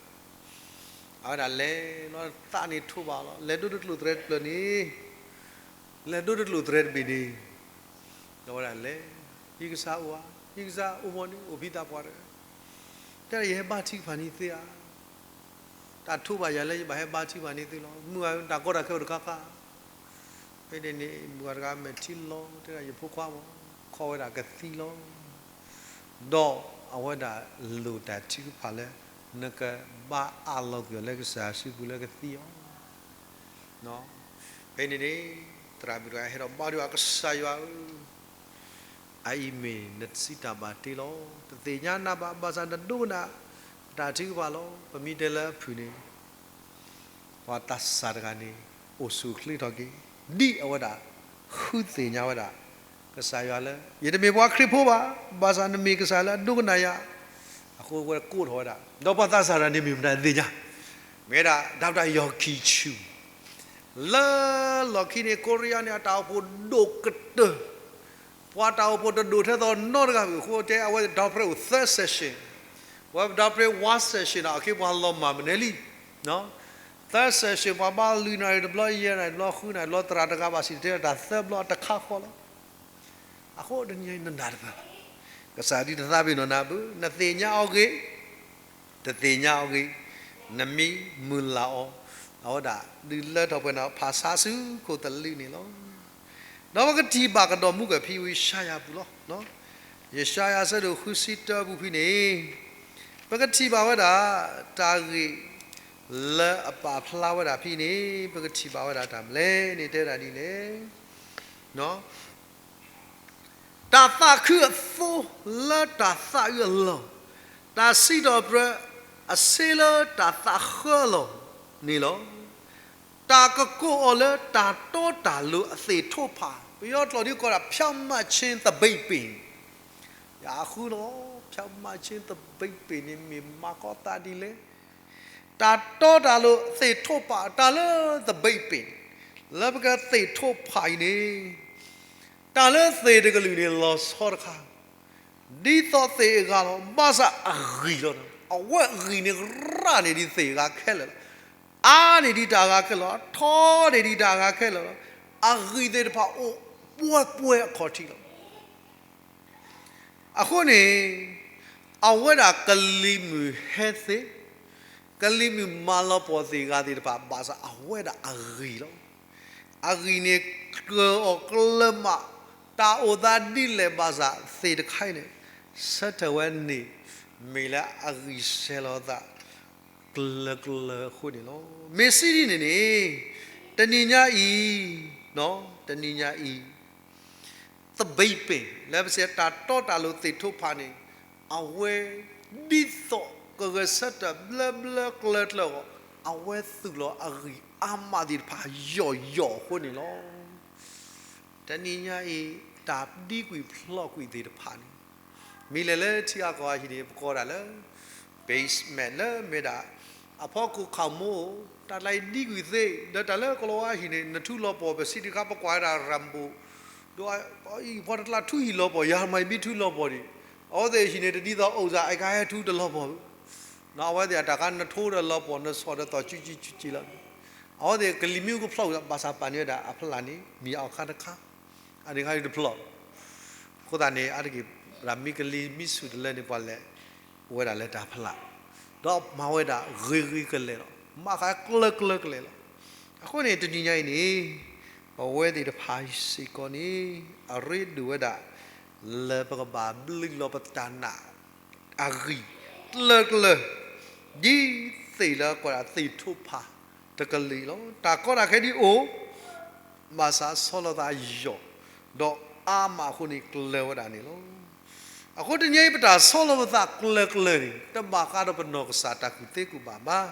အဝဲဒၣ်လဲၤလီၤသးန့ၣ်ထိးဘၣ်လီၤ, လဲၤဒိတကျိၣ်သရဲတဖျၢၣ်န့ၣ်, လဲၤဒိတကျိၣ်သရဲတဘ့ၣ်န့ၣ်, ဒီးဝဲဒၣ်လဲၤ, ယကစၢ်အိၣ်ဧါ, ယကစၢ်အိၣ်မီၢ်န့ၣ် အိၣ်ဖံသးပှၢ်တဂၤ, တဲဒၣ်ယဟဲဘါထုကဖၣ်န့ၢ်သုဧါ, တၢ်ထိးဘၣ်ယၤလၢယဘၣ်ဟဲဘါထုကဖၣ်န့ၢ်သုလီၤ, မုၢ်ဂၤတၢ်ကီတၢ်ခဲအိၣ်တခါခါ ဖဲန့ၣ်န့ၣ် မုၢ်ဂၤတဂၤမဲာ်ထံလီၤ တဲဒၣ်ယဖိခွါမီၢ်, ခီဝဲဒၣ်ကသံလီၤ. ဒီးအဝဲဒၣ်လိၣ်တၢ်ထုကဖၣ်လၢ နကဘါအးလီၤကွံာ်အီၤလၢကစၢ်စုပူၤလၢကသံအီၤ, ဖဲန့ၣ်န့ၣ် သရၣ်မုၣ်တဂၤဟဲဒီးဘါထုကဖၣ် ကစၢ်ယွၤဧၢ အအံၤမ့ၢ်နစံးတၢ်ဘၣ်တ့လီၤ. တသ့ၣ်ညါနၤဘၣ်, ဘၣ်ဆၣ်နဒိကနၣ်တၢ်ထုကဖၣ်လီၤ. ပမ့ၢ်တဲလၢအဖုၣ်န့ၣ် ပှၤသးစၢ်တဂၤန့ၣ် အိၣ်ဆူၣ်အိၣ်ချ့ထီၣ်က့ၤ, ဒ်အဝဲဒၣ် ဃုသ့ၣ်ညါဝဲဒၣ် ကစၢ်ယွၤလၢ ယတမ့ၢ်ပှၤခရံာ်ဖိဘၣ်, ဘၣ်ဆၣ်နမ့ၢ်ကစၢ်လၢအဒိကနၣ်ယၤ, အဃိဝဲကိးထီၣ်ဝဲဒၣ်, ဒီးပှၤသးစၢ်တဂၤန့ၣ်မ့ၢ်မတၤသ့ၣ်ညါ, မ့ၢ်ဝဲဒၣ် ဒီကထၢ ယီၢ်ခံဆူၣ် လၢလီၢ်ခံန့ၣ် ကိရံယါန့ၣ် အတၢ်အိၣ်ဖှိၣ်ဒိၣ်ကတၢၢ်, ပှၤတၢ်အိၣ်ဖှိၣ်တဒိၣ်ထဲသိးနီတဂၤဘၣ်. အဃိတဲအဝဲ doctrine အိၣ် third session, ဝဲ doctrine one session န့ၣ် အခ့ပှၤလီၤမၢ်မနုၤလံ, third session ပှၤဘါလွံၢ်နၣ်ရံၣ်တဘျီ, ယဲၢ်နၣ်ရံၣ်တဘျီ, ဃုနၣ်ရံၣ်တဘျီ, သရၣ်တဂၤဘၣ်စံၣ်တဲၤတဲလီၤတၢ်သၢဘျီအတခါဃီလီၤ. အဃိတနံၤအံၤနနာ်တပၢၢ်ဘၣ်, ကစၢ်ဒုးတသးပ့ၤနီၣ်နၤဘၣ်, နသ့ၣ်ညါအီၤဂ့ၤ, တသ့ၣ်ညါအီၤဂ့ၤ, နမ့ၢ်မုၢ်လၢ်အီၤ, အဝဲဒၣ်ဒုးလၢထီၣ်ပှဲၤန့ၣ် ဖၣ်ဆါဆူခိၣ်သလုးန့ၣ်လီၤ. ဒီးပကထံၣ်ဘၣ်ကဒီးမူကဖံ ယၡါယၤပူၤလီၤ. ယၡါယၤအဆၢဒိၣ်ဃုဆံတၢပူၤဖဲန့ၣ်, ပကထံၣ်ဘၣ်ဝဲဒၣ် တၢ်ဂ့ၢ်လၢအပာ်ဖျါဝဲဒၣ်ဖဲန့ၣ်, ပကထံၣ်ဘၣ်ဝဲဒၣ်တၢ်မနုၤလဲၣ်န့ၣ် တဲဝဲဒၣ်ဒ်လဲၣ်. တၢ်သးခုအသိလၢတၢ်သးအုးအလီၢ်, တၢ်စံးထီၣ်ပတြၢၤအဆ့လၢတၢ်သးဃၢအလီၢ်န့ၣ်လီၤ. တၢ်ကကိးအီၤလၢတၢ်တီတၢ်လိၤအသ့ၣ်ထိၣ်ဖး, ပယီၤကျိာ်ဒ်ကိးဒၣ် ဖြောင့်မတ်ခြင်းသပိတ်ပင်, ယဃုလီၤ, ဖြောင့်မတ်ခြင်းသပိတ်ပင်န့ၣ် မ့ၢ်မၤကီသးဒ်လဲၣ်. တၢ်တီတၢ်လိၤသ့ၣ်ထိၣ်ဖး တၢ်လၢသပိတ်ပင် လၢပကသ့ၣ်ထိၣ်ဖးအံၤန့ၣ် တၢ်လၢသ့ၣ်တကလုာ်န့ၣ် လီၤဆီတခါ ဒ်သိးသ့ၣ်အဂၤလီၤ, ဘၣ်ဆၣ်အဂံၢ်လီၤ. အဝဲအဂံၢ်န့ၣ်ရၣ်န့ၢ်ဒံးသ့ၣ်အဂၤခဲလၢာ်လီၤ. အါန့ၢ်ဒံးတၢ်အဂၤခဲလၢာ်လီၤ. ထီန့ၢ်ဒံးတၢ်အဂၤခဲလၢာ်လီၤ. အဂံၢ်သ့ၣ်တဖၣ်အိၣ်ပှဲၤပှဲၤအခီၣ်ထံးလီၤ. အဃိန့ၣ် အဝဲဒၣ်ကလံၤမုၢ်ဟဲသ့, ကလံၤမုၢ်မၤလီၤပှီၢ်သ့ၣ်အဂၤသ့ၣ်တဖၣ် ဘၣ်ဆၣ်အဝဲဒၣ်အဂံၢ်လီၤ. အဂံၢ်န့ၣ်ကြၢးအီၣ်ကြၢးမး, တၢ်အိၣ်သးဒ်လဲၣ်ဘၣ်ဆၣ်သ့ၣ်တခါအံၤန့ၣ် ဆၢထၢၣ်ဝဲန့ၣ် မ့ၢ်လၢအဂံၢ်စဲၤလီၤသး ကျၢၤကျၢၤအဃိန့ၣ်လီၤ. မ့ၢ်စံးဒ်န့ၣ်န့ၣ် တနံၤညါအံၤ, တနံၤညါအံၤ သပိတ်ပင် လၢပစံးတၢ်တီတၢ်လိၤသ့ၣ်ထိၣ်ဖးန့ၣ် အဝဲဒ်သိးကဂဲၤဆၢထၢၣ်ဘျၢဘျၢကျၢၤကျၢၤအဂီၢ် အဝဲသူၣ်လီၤအဂံၢ်အါမးသ့ၣ်တဖၣ်ယီၢ်ယီၢ်အဃိန့ၣ်လီၤ. တနံၤညါအံၤ တၢ်ဒံကွံာ်ဖျိးကွံာ်သ့ၣ်တဖၣ်န့ၣ် မ့ၢ်လဲၤလၢထံအကီၢ်အဟံၣ်န့ၣ် ပကိးဒၣ်လၢ basement လၢမ့ၢ်ဒၣ် အဖီခိၣ်ခီၣ်မူ, တၢ်တလါအံၤဒံကွံာ်သ့, ဒီးတၢ်လၢကလီၤဝါဟံၣ်န့ၣ် နထူလီၤပှီၢ် ပစံးတခါ ပကွၢ်ဝဲဒၣ် Rambo ဒီးအံၤဖီတကျါထူဟံၣ်လီၤပှီၢ် ယၤမၤဘံထူလီၤပှီၢ်ဒံး, အဝဲသ့ၣ်ဟံၣ်န့ၣ် တဒ်သိးအိၣ်စ့ၢ် အကဟဲထူတလီၤပှီၢ်ဘၣ်. အဝဲသ့ၣ်အတၢ်ခါ နထူဒီးလီၤပှီၢ် နဆီၣ်ဒီးသီၣ်ကၠူကၠူကၠူကၠူလီၤ. အဝဲသ့ၣ်ကလံၤမ့ၣ်အူကဖျိး ဘၣ်ဆၣ်ပာ်န့ၢ်ဝဲဒၣ်အဖျၢၣ်န့ၣ် မ့ၢ်အီၣ်ခါတခါ, အန့ၣ်ခါတဖျိး အဃိသတးန့ၣ် အါတက့ၢ် ပမ့ၢ်ကလံၤမ့ၢ်ဆူၣ်တလၢန့ၣ် ပှၤလဲၤဝဲဒၣ်လၢတၢ်ဖျၢၣ်, ဒီးမၤဝဲဒၣ်ဂ့ၤဂ့ၤကလဲာ်လီၤ. မၤဃးကျၢၤကျၢၤကလဲာ်လီၤ. အဃိန့ၣ် တနံၤညါအံၤန့ၣ် ပဝဲသ့ၣ်တဖၣ်စ့ၢ်ကီးန့ၣ် အရ့ဒိၣ်ဝဲဒၣ် လၢပကဘၣ်ဘျုးလီၤပတၢ်နာ် အဂံၢ် ကျၢၤကျၢၤ ဒ်သ့ၣ်လၢကီးဒၣ်သ့ၣ်ထိၣ်ဖးတကလုာ်လီၤ. တၢ်ကီတၢ်ခဲဒ်အိၣ် ဘၣ်ဆၣ်ဆီလီၤသးယီၢ် ဒီးအါမးအဃိန့ၣ်ကျၢၤဝဲဒၣ်န့ၣ်လီၤ. အဃိတနံၤအံၤ ပတၢ်ဆီလီၤပသးကျၢၤကျၢၤန့ၣ် တဘၣ်ဃးဒီးပနီၢ်ကစၢ်တၢ်ကူၣ်သ့ကူၣ်ဘၣ်ဘၣ်,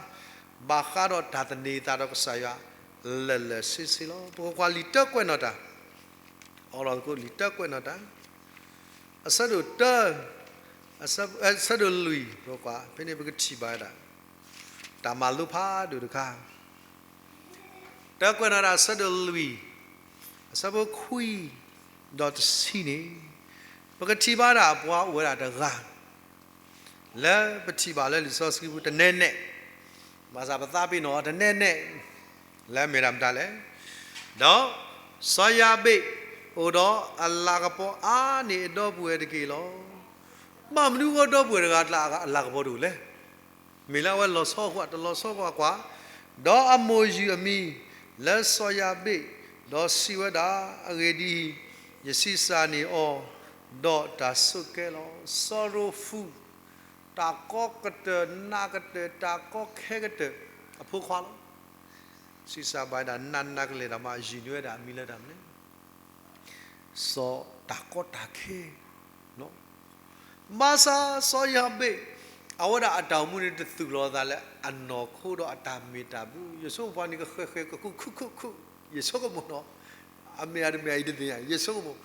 ဘၣ်ဃးဒီးတၢ်သန့ၤသးဒီးကစၢ်ယွၤ လၢာ်လၢာ်ဆ့ဆ့လီၤ. ပကကွၢ်လံာ်တၢကွဲးနီၣ်တၢ်, အီလီၤသကိးလံာ်တၢကွဲးနီၣ်တၢ် အဆၢဒိၣ်တၢ, အဆၢဒိၣ်လွံၢ် ပကွၢ် ဖဲန့ၣ်ပကထံၣ်ဘၣ်ဝဲဒၣ် တၢ်မၤလိဖးဒိၣ်တခါ, တၢကွဲးနီၣ်တၢ်အဆၢဒိၣ်လွံၢ် အဆၢဖိခွံ ဒီးတဆံန့ၣ် ပကထံၣ်ဘၣ်ဒၣ်ပှၤအိၣ်ဝဲဒၣ်တဂၤ လၢပထံၣ်ဘၣ်လၢလံာ်စီဆှံပူၤတနဲနဲ, ဘၣ်ဆၣ်ပသးပ့ၤနီၣ်အီၤတနဲနဲ လၢမ့ၢ်ဒၣ်မတၤလဲၣ်. ဒီးစီၤယၤဘ့းအိၣ်ဒီးအလၤကပီၤအါန့ၢ်အဒီပုၢ်ဝဲၢ်တက့ၢ်လီၤ. ဘၣ်မနုၤအဃိဒီပုၢ်ဝဲၢ်တဂၤအလၤကပီၤတအိၣ်လဲၣ်. မ့ၢ်လၢအဝဲလီၤဆီအဃိ တလီၤဆီဃိကွၢ်, ဒီးအမိၢ်ယုၢ်အမံၤလၢစီၤယၤဘ့း, ဒီးစံးဝဲဒၣ်, အဂ့ၢ်ဒ်အံၤ, ယဆံးစၢ်န့ၢ်အီၤ, ဒီးတၢ်ဆိးကဲလီၤ. စီၤရိၤဖူး, တၢ်ကီကတၢၢ်နးကတၢၢ် တၢ်ကီခဲကတၢၢ်အဖိခွါလီၤ. ဆံးစၢ်ဘၣ်ဝဲဒၣ်နးနးကလဲာ်ဒီးမး ယုၢ်န့ၢ်ဝဲဒၣ်အမံၤလၢတၢ်မနုၤလဲၣ်. စီၤတၢ်ကီတၢ်ခဲ ဘၣ်ဆၣ်စီၤယၤဘ့း အဝဲဒၣ်အတၢ်အိၣ်မူန့ၣ် တသူၣ်လီၤအသးလၢအနီၢ်ခိဒီးအတၢ်မ့ၢ်တၢ်ဘျုး ယဆိကမိၣ်ပှၤန့ၣ်ကဃဲၤဃဲၤကကူးခုၣ်ခုၣ်ခုၣ် ယဆိကမိၣ်နီၤ, အမ့ၢ်အတမ့ၢ်အံၤတသ့ၣ်ညါ ယဆိကမိၣ်,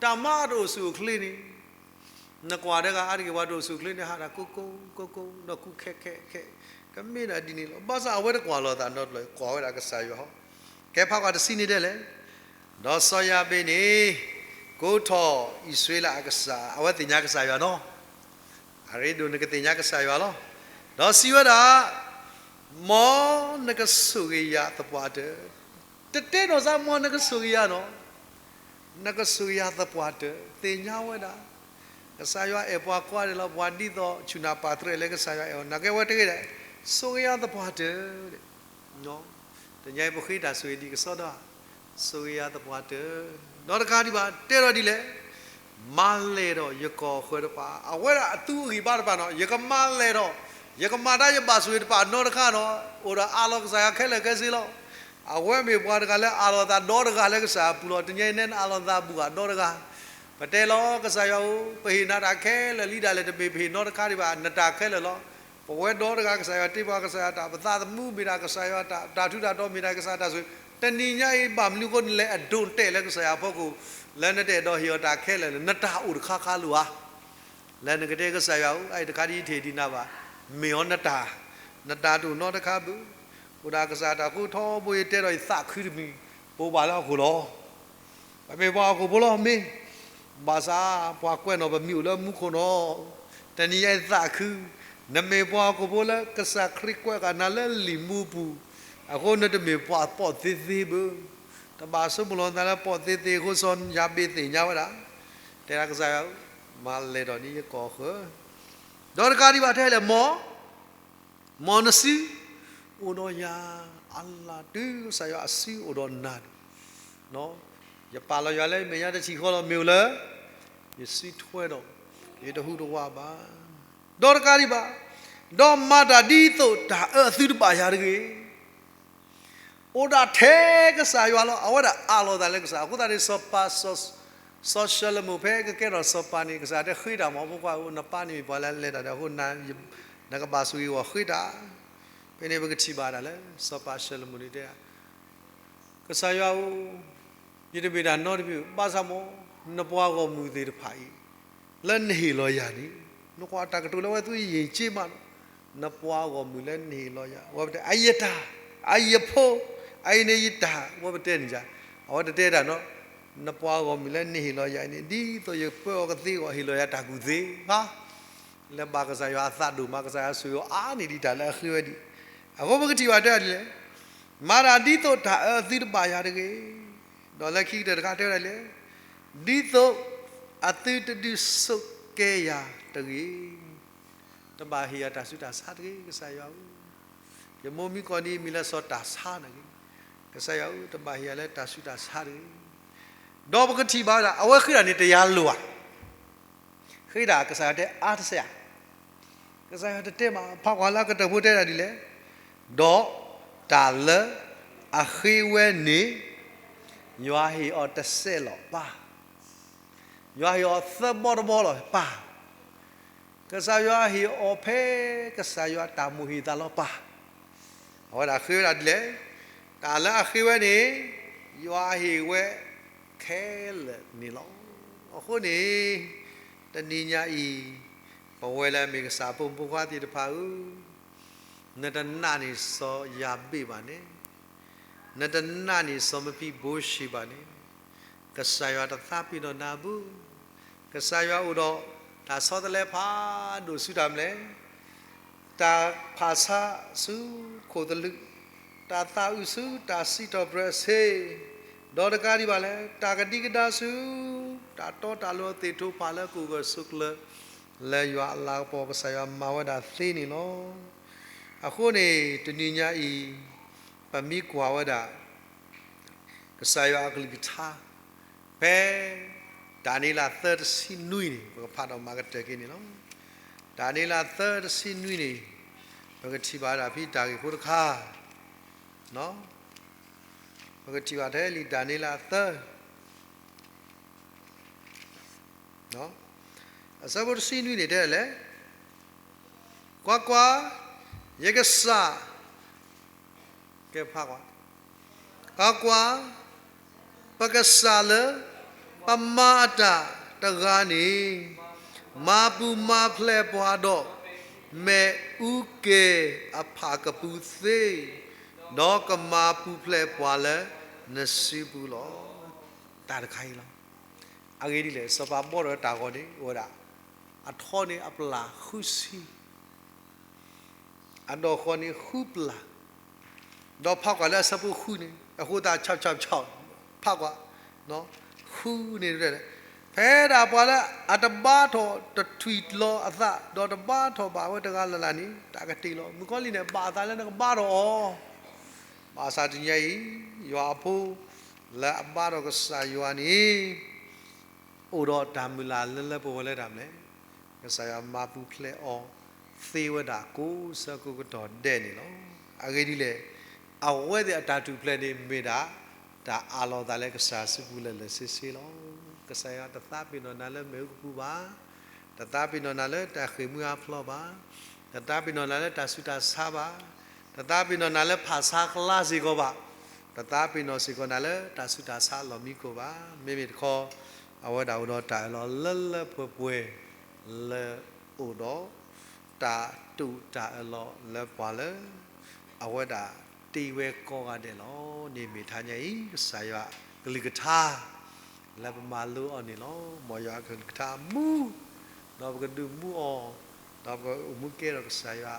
တၢ်မၤတအိၣ်ဆူၣ်အိၣ်ချ့န့ၣ် နကွၢ်တဂၤအါတက့ၢ် ပှၤတအိၣ်ဆူၣ်အိၣ်ချ့န့ၣ် ဟးတၢ်ကိးကိးကိးကိး ဒီးကူးခဲခဲခဲ ကမ့ၢ်ဒၣ်ဒ်န့ၣ်လီၤ. ဘၣ်ဆၣ်အဝဲတကွၢ်လီၤသးနီတဘျီ ကွၢ်ဝဲဒၣ်ကစၢ်ယွၤဟီ, ကဲဖးကွၢ်တဆံန့ၣ်ဒဲးလဲၣ်. ဒီးစီၤယၤဘ့းန့ၣ် ကိးထီၣ်အံၣ်စရ့လးအကစၢ်, အဝဲသ့ၣ်ညါကစၢ်ယွၤနီၤ, အရ့ဒိၣ်နကသ့ၣ်ညါကစၢ်ယွၤလီၤ. ဒီးစံးဝဲဒၣ်, မ်နကဆိၣ်ဂ့ၤယၤသပှၢ်တၢၢ်, တတဲနီၢ်စၢ် မ်နကဆိၣ်ဂ့ၤယၤနီၤ နကဆိၣ်ဂ့ၤယၤသပှၢ်တၢၢ်, သ့ၣ်ညါဝဲဒၣ်, ကစၢ်ယွၤအဲၣ်ပှၤကိးဂၤဒဲးလီၤ. ပှၤဒ်သိးဆူၣ်နၢ်ပၢၢ်တြဲၤလၢကစၢ်ယွၤအဲၣ်အီၤ နာ်က့အဝဲတဂ့ၤဒၣ်, ဆိၣ်ဂ့ၤယၤသပှၢ်တၢၢ်, တနံၤအံၤပဃ့တၢ်ဆိၣ်ဂ့ၤဒ်ကစီဒီဧါ, ဆိၣ်ဂ့ၤယၤသပှၢ်တၢၢ်, ဒီးတကးဒံးဘၣ် တဲထီၣ်ဒ်လဲၣ်, မၤလဲၢ်ဒီးယကီၢ်ဃၢၤတဖၣ်, အဝဲဒၣ်အသူအဂံၢ်ဘါတဖၣ်နီၤ, ယကမၤလဲၢ်ဒီး ယကမၤတၢ်ယဘၣ်ဆိၣ်ဂ့ၤတဖၣ်နီတခါနီၤ, အိၣ်ဒီးအးလီၤကစၢ်ယွၤခဲလၢာ်ခဲဆ့လီၤ. အဝဲမ့ၢ်ပှၤတဂၤလၢအးလီၤသးဒီတဂၤလၢကစၢ်ယွၤအပူၤလီၤ. တနံၤအံၤနဲနအးလီၤသးဘူးဧါဒီတဂၤ, ပတဲလီၤကစၢ်ယွၤဧၢ, ပဟ့ၣ်နၤတၢ်ခဲလၢာ်လံဒၣ်လဲာ် တမ့ၢ်ပဟ့ၣ်နီတခါဒံးဘၣ်, နတၢ်ခဲလၢာ်လီၤ. ပဝဲဒီတဂၤ ကစၢ်ယွၤတ့ပှၤ ကစၢ်ယွၤတၢ် ပသးသမူမ့ၢ်ဒၣ်ကစၢ်ယွၤတၢ်, တၢ်ထူးတၢ်တီၤမ့ၢ်ဒၣ်ကစၢ်တၢ်ဆိၣ်ဂ့ၤ, တနံၤညါအံၤ ဘၣ်မနုၤအဃိ နလဲၤအဒိးတဲာ်လၢကစၢ်ယွၤအဖီခိၣ်, လၢနတအဲၣ်ဒိးဟ့ၣ်အီၤတၢ်ခဲလၢာ်လဲၣ်, နတၢ်အိၣ်တခါခါလၢၤဧါ. လၢနကတဲကစၢ်ယွၤဧၢ, အအံၤတခါဒ်ယထံၣ်ဒံးနၤဘၣ်, မ့ၢ်အီၤနတၢ်, နတၢ်တအိၣ်နီတခါဘၣ်. အိၣ်ဒၣ်ကစၢ်တၢ်ဃိထီဘိ ယတဲဒီးယသးခုတမံၤ, ပအိၣ်ဘၣ်လၢဟီၣ်ခိၣ်လီၤ. ပမ့ၢ်ပှၤဟီၣ်ခိၣ်ဖိလီၤ မ့ၢ်, ဘၣ်ဆၣ်ပှၤကွဲးနီၣ်ပမံၤအိၣ်လၢမူခိၣ်နီၤ. တနံၤညါယသးခု, နမ့ၢ်ပှၤဟီၣ်ခိၣ်ဖိလၢကစၢ်ခရံာ်ကွဲးဃာ်နၤလၢလံာ်မူပူၤ, အဃိနတမ့ၢ်ပှၤပီၣ်သ့သ့ဘၣ်. တဘၣ်ဆိကမိၣ်လီၤနသးလၢပီၣ်သ့သ့အဃိ စီၤယၤဘ့းသ့ၣ်ညါဝဲဒၣ်, တဲဒၣ်ကစၢ်ယွၤ, မၤလဲၢ်ဒီးန့ၣ်ယကီၢ်ဃၢၤ, ဒီးတကးဒံးဘၣ်တဲလဲၣ်, မ် မ်နစု အိၣ်ဒီးယၤအလၢ် တုၤကစၢ်ယွၤအစုအိၣ်ဒီးနၤန့ၣ်, ယပာ်လီၤယွၤလၢယမဲာ်ညါတထံၣ်ဃီလီၤ, မ့ၢ်အိၣ်လၢ ယစုထွဲဒီး ယတဟူးတဝးဘၣ်. ဒီးတကးဒံးဘၣ်, ဒီးမၤတၢ်ဒ်သိးတၢ်အၢအသုတဘၣ်ယၤတဂ့ၤ. အိၣ်ဒၣ်ထဲကစၢ်ယွၤလီၤ. အဝဲဒၣ်အးလီၤအသးလၢကစၢ်. အဃိသတးန့ၣ် စီၤပၤ စီၤ, စီၤၡလိၤမိၣ် ဖဲကကဲထီၣ်စီၤပၤန့ၣ် ကစၢ်တဲဃ့တၢ်မ့ၢ် ဖိခွါဧၢ, နပၢ်န့ၣ်မ့ၢ်ပှၤလၢအလဲၤတၢ်ဒီး အဃိ နကဘၣ်ဆိၣ်ဂ့ၤအီၤဃ့တၢ်. ဖဲန့ၣ်ပကထံၣ်ဘၣ်ဒၣ်လၢ စီၤပၤၡလိၤမိၣ်န့ၣ်တဲ ကစၢ်ယွၤဧၢ, ယတမ့ၢ်တၢ်နီတမံၤ, ဘၣ်ဆၣ်မ့ၢ် နပှၤဂီၢ်မုၢ်သ့ၣ်တဖၣ်အံၤ လၢနဟ့ၣ်လီၤယၤန့ၣ်, နကွၢ်တၢ်ကတိၤလၢအဝဲသ့ၣ်ယံာ်က့မးလီၤ. နပှၤဂီၢ်မုၢ်လၢနဟ့ၣ်လီၤယၤ, ဝဲပတဲ အယတၢ်, အယဖိ, အအံၤန့ၣ်ယတၢ်, ဝဲပတဲန့ၣ်ယၤ, အဝဲတတဲတၢ်နီၤ, နပှၤဂီၢ်မုၢ်လၢနဟ့ၣ်လီၤယၤအံၤန့ၣ် ဒ်သိးယပၢအီၤကသ့အဂီၢ် ဟ့ၣ်လီၤယၤတၢ်ကူၣ်သ့ဧါ. လၢဘၣ်ကစၢ်ယွၤအသးဒိၣ်မး ကစၢ်ယွၤဆိၣ်ဂ့ၤအီၤအါန့ၢ်ဒံးတၢ်လၢအဃ့ဝဲဒံး. အဃိပကထံၣ်ဘၣ်တဲဒ်လဲၣ်, မၤတၢ်ဒ်သိးတၢ်အၢအသုတဘၣ်ယၤတဂ့ၤ. ဒီးလၢခံကတၢၢ်တခါတဲဝဲဒၣ်လဲၣ်, ဒ်သိးအသုတဒုးဆိးကဲယၤတဂ့ၤ. တဘၣ်ဟ့ၣ်ယၤတၢ်ဆူးတၢ်ဆါတဂ့ၤ ကစၢ်ယွၤဧၢ. ယမိၢ်မံကီၢ်န့ၣ်မံၤလၢစီၤတၢ်ဆါန့ၣ်ဂ့ၤ, ကစၢ်ယွၤဧၢ တဘၣ်ဟ့ၣ်ယၤလၢတၢ်ဆူးတၢ်ဆါတဂ့ၤ. ဒီးပကထံၣ်ဘၣ်ဝဲဒၣ် အဝဲဃ့တၢ်န့ၣ်တယၤလိၤဧါ. ဃ့တၢ်ကစၢ်ယွၤတဲအါတစဲးဧါ. ကစၢ်ယွၤတတဲမး ဖးကွၢ်လၢအကတၢၢ်ဖိတဲဒၣ်ဒ်လဲၣ်, ဒီးတၢ်လၢအဃ့ဝဲန့ၣ် ယွၤဟ့ၣ်အီၤတစဲးလီၤပၢ်, ယွၤဟ့ၣ်အီၤသၢဘီတဘီလီၤပၢ်. ကစၢ်ယွၤဟ့ၣ်အီၤဖဲကစၢ်ယွၤတၢ်မိၣ်ဟ့ၣ်သးလီၤပၢ်. အဝဲဒၣ်ဃ့ဝဲဒၣ်ဒ်လဲၣ်, တၢ်လၢအဃ့ဝဲန့ၣ် ယွၤဟ့ၣ်ဝဲခဲလၢာ်န့ၣ်လီၤ. အဃိန့ၣ် တနံၤညါအံၤ ပဝဲလၢအမ့ၢ်ကစၢ်အဖိမုၣ်ဖိခွါသ့ၣ်တဖၣ်ဧၢ, နတနာ်န့ၢ်စီၤယၤဘ့းဘၣ်န့ၣ်, နတနာ်န့ၢ်စီၤမဖံဘိၡ့ဘၣ်န့ၣ်, ကစၢ်ယွၤတသးပ့ၤနီၣ်နၤဘၣ်. ကစၢ်ယွၤအိၣ်ဒီးတၢ်ဆီတလဲဖးဒိၣ်ဆူတၢ်မဲာ်, တၢ်ဖးဆါဆူခိၣ်သလုး, တၢ်သးအုးဆူတၢ်စံးထီၣ်ပတြၢၤအဆ့, ဒီးတကးဒံးဘၣ်လဲၣ် တၢ်ကဒံကဒါဆူ တၢ်တီတၢ်လိၤသ့ၣ်ထီၣ်ပာ်လၢကအိၣ်ဂၢၢ်ဆိးကျၢၤ လၢယွၤအလၤကပီၤ ကစၢ်ယွၤမၤဝဲဒၣ်သ့န့ၣ်လီၤ. အဃိန့ၣ် တနံၤညါအံၤ ပမ့ၢ်ကွၢ်ဝဲဒၣ် ကစၢ်ယွၤအကလုၢ်ကထါ ဖဲ ဒၤနံးယ့လးသၢတဆံနွံန့ၣ် ပကဖးဒီးမၤကတၢၢ်က့ၤန့ၣ်လီၤ. ဒၤနံးယ့လးသၢတဆံနွံန့ၣ် ပကထံၣ်ဘၣ်ဒၣ်ဖဲတၢ်ဂ့ၢ်ဖိတခါ, ပကထံၣ်ဘၣ်ထဲလံာ်ဒၤနံးယ့လးသၢ အဆၢဖိတဆံနွံန့ၣ်တဲလဲၣ်, ကွၢ်ကွၢ်, ယကစၢ်, ကဲဖးကွၢ်, ကွၢ်ကွၢ်, ပကစၢ်လၢပမၤအတၢ်တဂၤန့ၣ် မၤပူၤမၤဖျဲးပှၤဒီး မ့ၣ်အူက့ၤအဖၣ်ကပူၤသ့, ဒီးကမၤပူၤဖျဲးပှၤလၢနစုပူၤလီၤ. တၢ်တခါအံၤလီၤ. အဂ့ၢ်ဒ်လဲၣ် စီၤပၤဘီၣ်ထီၣ်တၢ်ဂီၤန့ၣ် အိၣ်ဝဲဒၣ် အထီန့ၣ်အပျၢ်ဃုဆံ အဒီၣ်ဃီန့ၣ်ဃုပျၢ်, ဒီးဖးကွၢ်လၢအဆၢဖိဃုန့ၣ် အဃိသတး ဖးကွၢ် ဃုန့ၣ် ဖဲဒၣ်ပှၤလၢအတဘါထီၣ်တထွံၣ်လီၤအသး ဒီးတဘါထီၣ်ဘၣ်ဝဲတဂၤလၢ်လၢ်န့ၣ် တၢ်ကတ့ၢ်လီၤ. မုၣ်ကီၤလံၢ်န့ၣ် ဘၣ်အသးလၢနကဘါထီၣ်အီၤ, ဘၣ်ဆၣ်တနံၤညါအံၤ ယွၤအဖိလၢအဘါထီၣ်ကစၢ်ယွၤန့ၣ် အိၣ်ဒီးတၢ်မုၢ်လၢ်လၢလၢပှဲၤပှဲၤလၢတၢ်မနုၤလဲၣ်, ကစၢ်ယွၤမၤပူၤဖျဲးအီၤသ့ဝဲဒၣ်ကိးဆၢကိးကတီၢ်ဒဲးန့ၣ်လီၤ. အဂ့ၢ်ဒ်လဲၣ်, အဝဲသ့ၣ်အတၢ်ထူၣ်ဖျဲးန့ၣ် မ့ၢ်ဒၣ်တၢ်အးလီၤအသးလၢကစၢ်စုပူၤလၢာ်လၢာ်ဆ့ဆ့လီၤ. ကစၢ်ယွၤတသးပ့ၤနီၣ်နၤလၢမ့ၣ်အူကပူၤဘၣ်, တသးပ့ၤနီၣ်နၤလၢတၢ်ဃ့ၢ်မှံဟးဖျိးဘၣ်, တသးပ့ၤနီၣ်နၤလၢတၢ်ဆူးတၢ်ဆါဘၣ်, တသးပ့ၤနီၣ်နၤလၢဖးဆါကျါစ့ၢ်ကီးဘၣ်, တသးပ့ၤနီၣ်စ့ၢ်ကီးနၤလၢတၢ်ဆူးတၢ်ဆါလီၢ်မံကိၣ်ဘၣ်. မ့မ့ၢ်တခီ အဝဲဒၣ်အိၣ်ဒီးတၢ်အၢၣ်လီၤလၢလၢပှဲၤပှဲၤ လၢအိၣ်ဒီး တၢ်တိာ်တၢ်အၢၣ်လီၤလၢပှၤလၢ အဝဲဒၣ်တ့ဝဲကိးဂၤဒဲးလီၤ. န့ၣ်မ့ၢ်တဟါညါအံၤ ကစၢ်ယွၤကလုၢ်ကထါ လၢပမၤလိအီၤန့ၣ်လီၤ. မ်ယွၤကလုၢ်ကထါမူ ဒီးပကဒုးမူအီၤ, ဒီးပကအိၣ်မူကဲထီၣ်ကစၢ်ယွၤ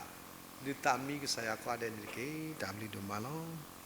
ဒုးသးမံကစၢ်ယွၤကိးဂၤဒဲးန့ၣ်တက့ၢ်. တၢ်ဘျုးဒိၣ်မးလီၤ.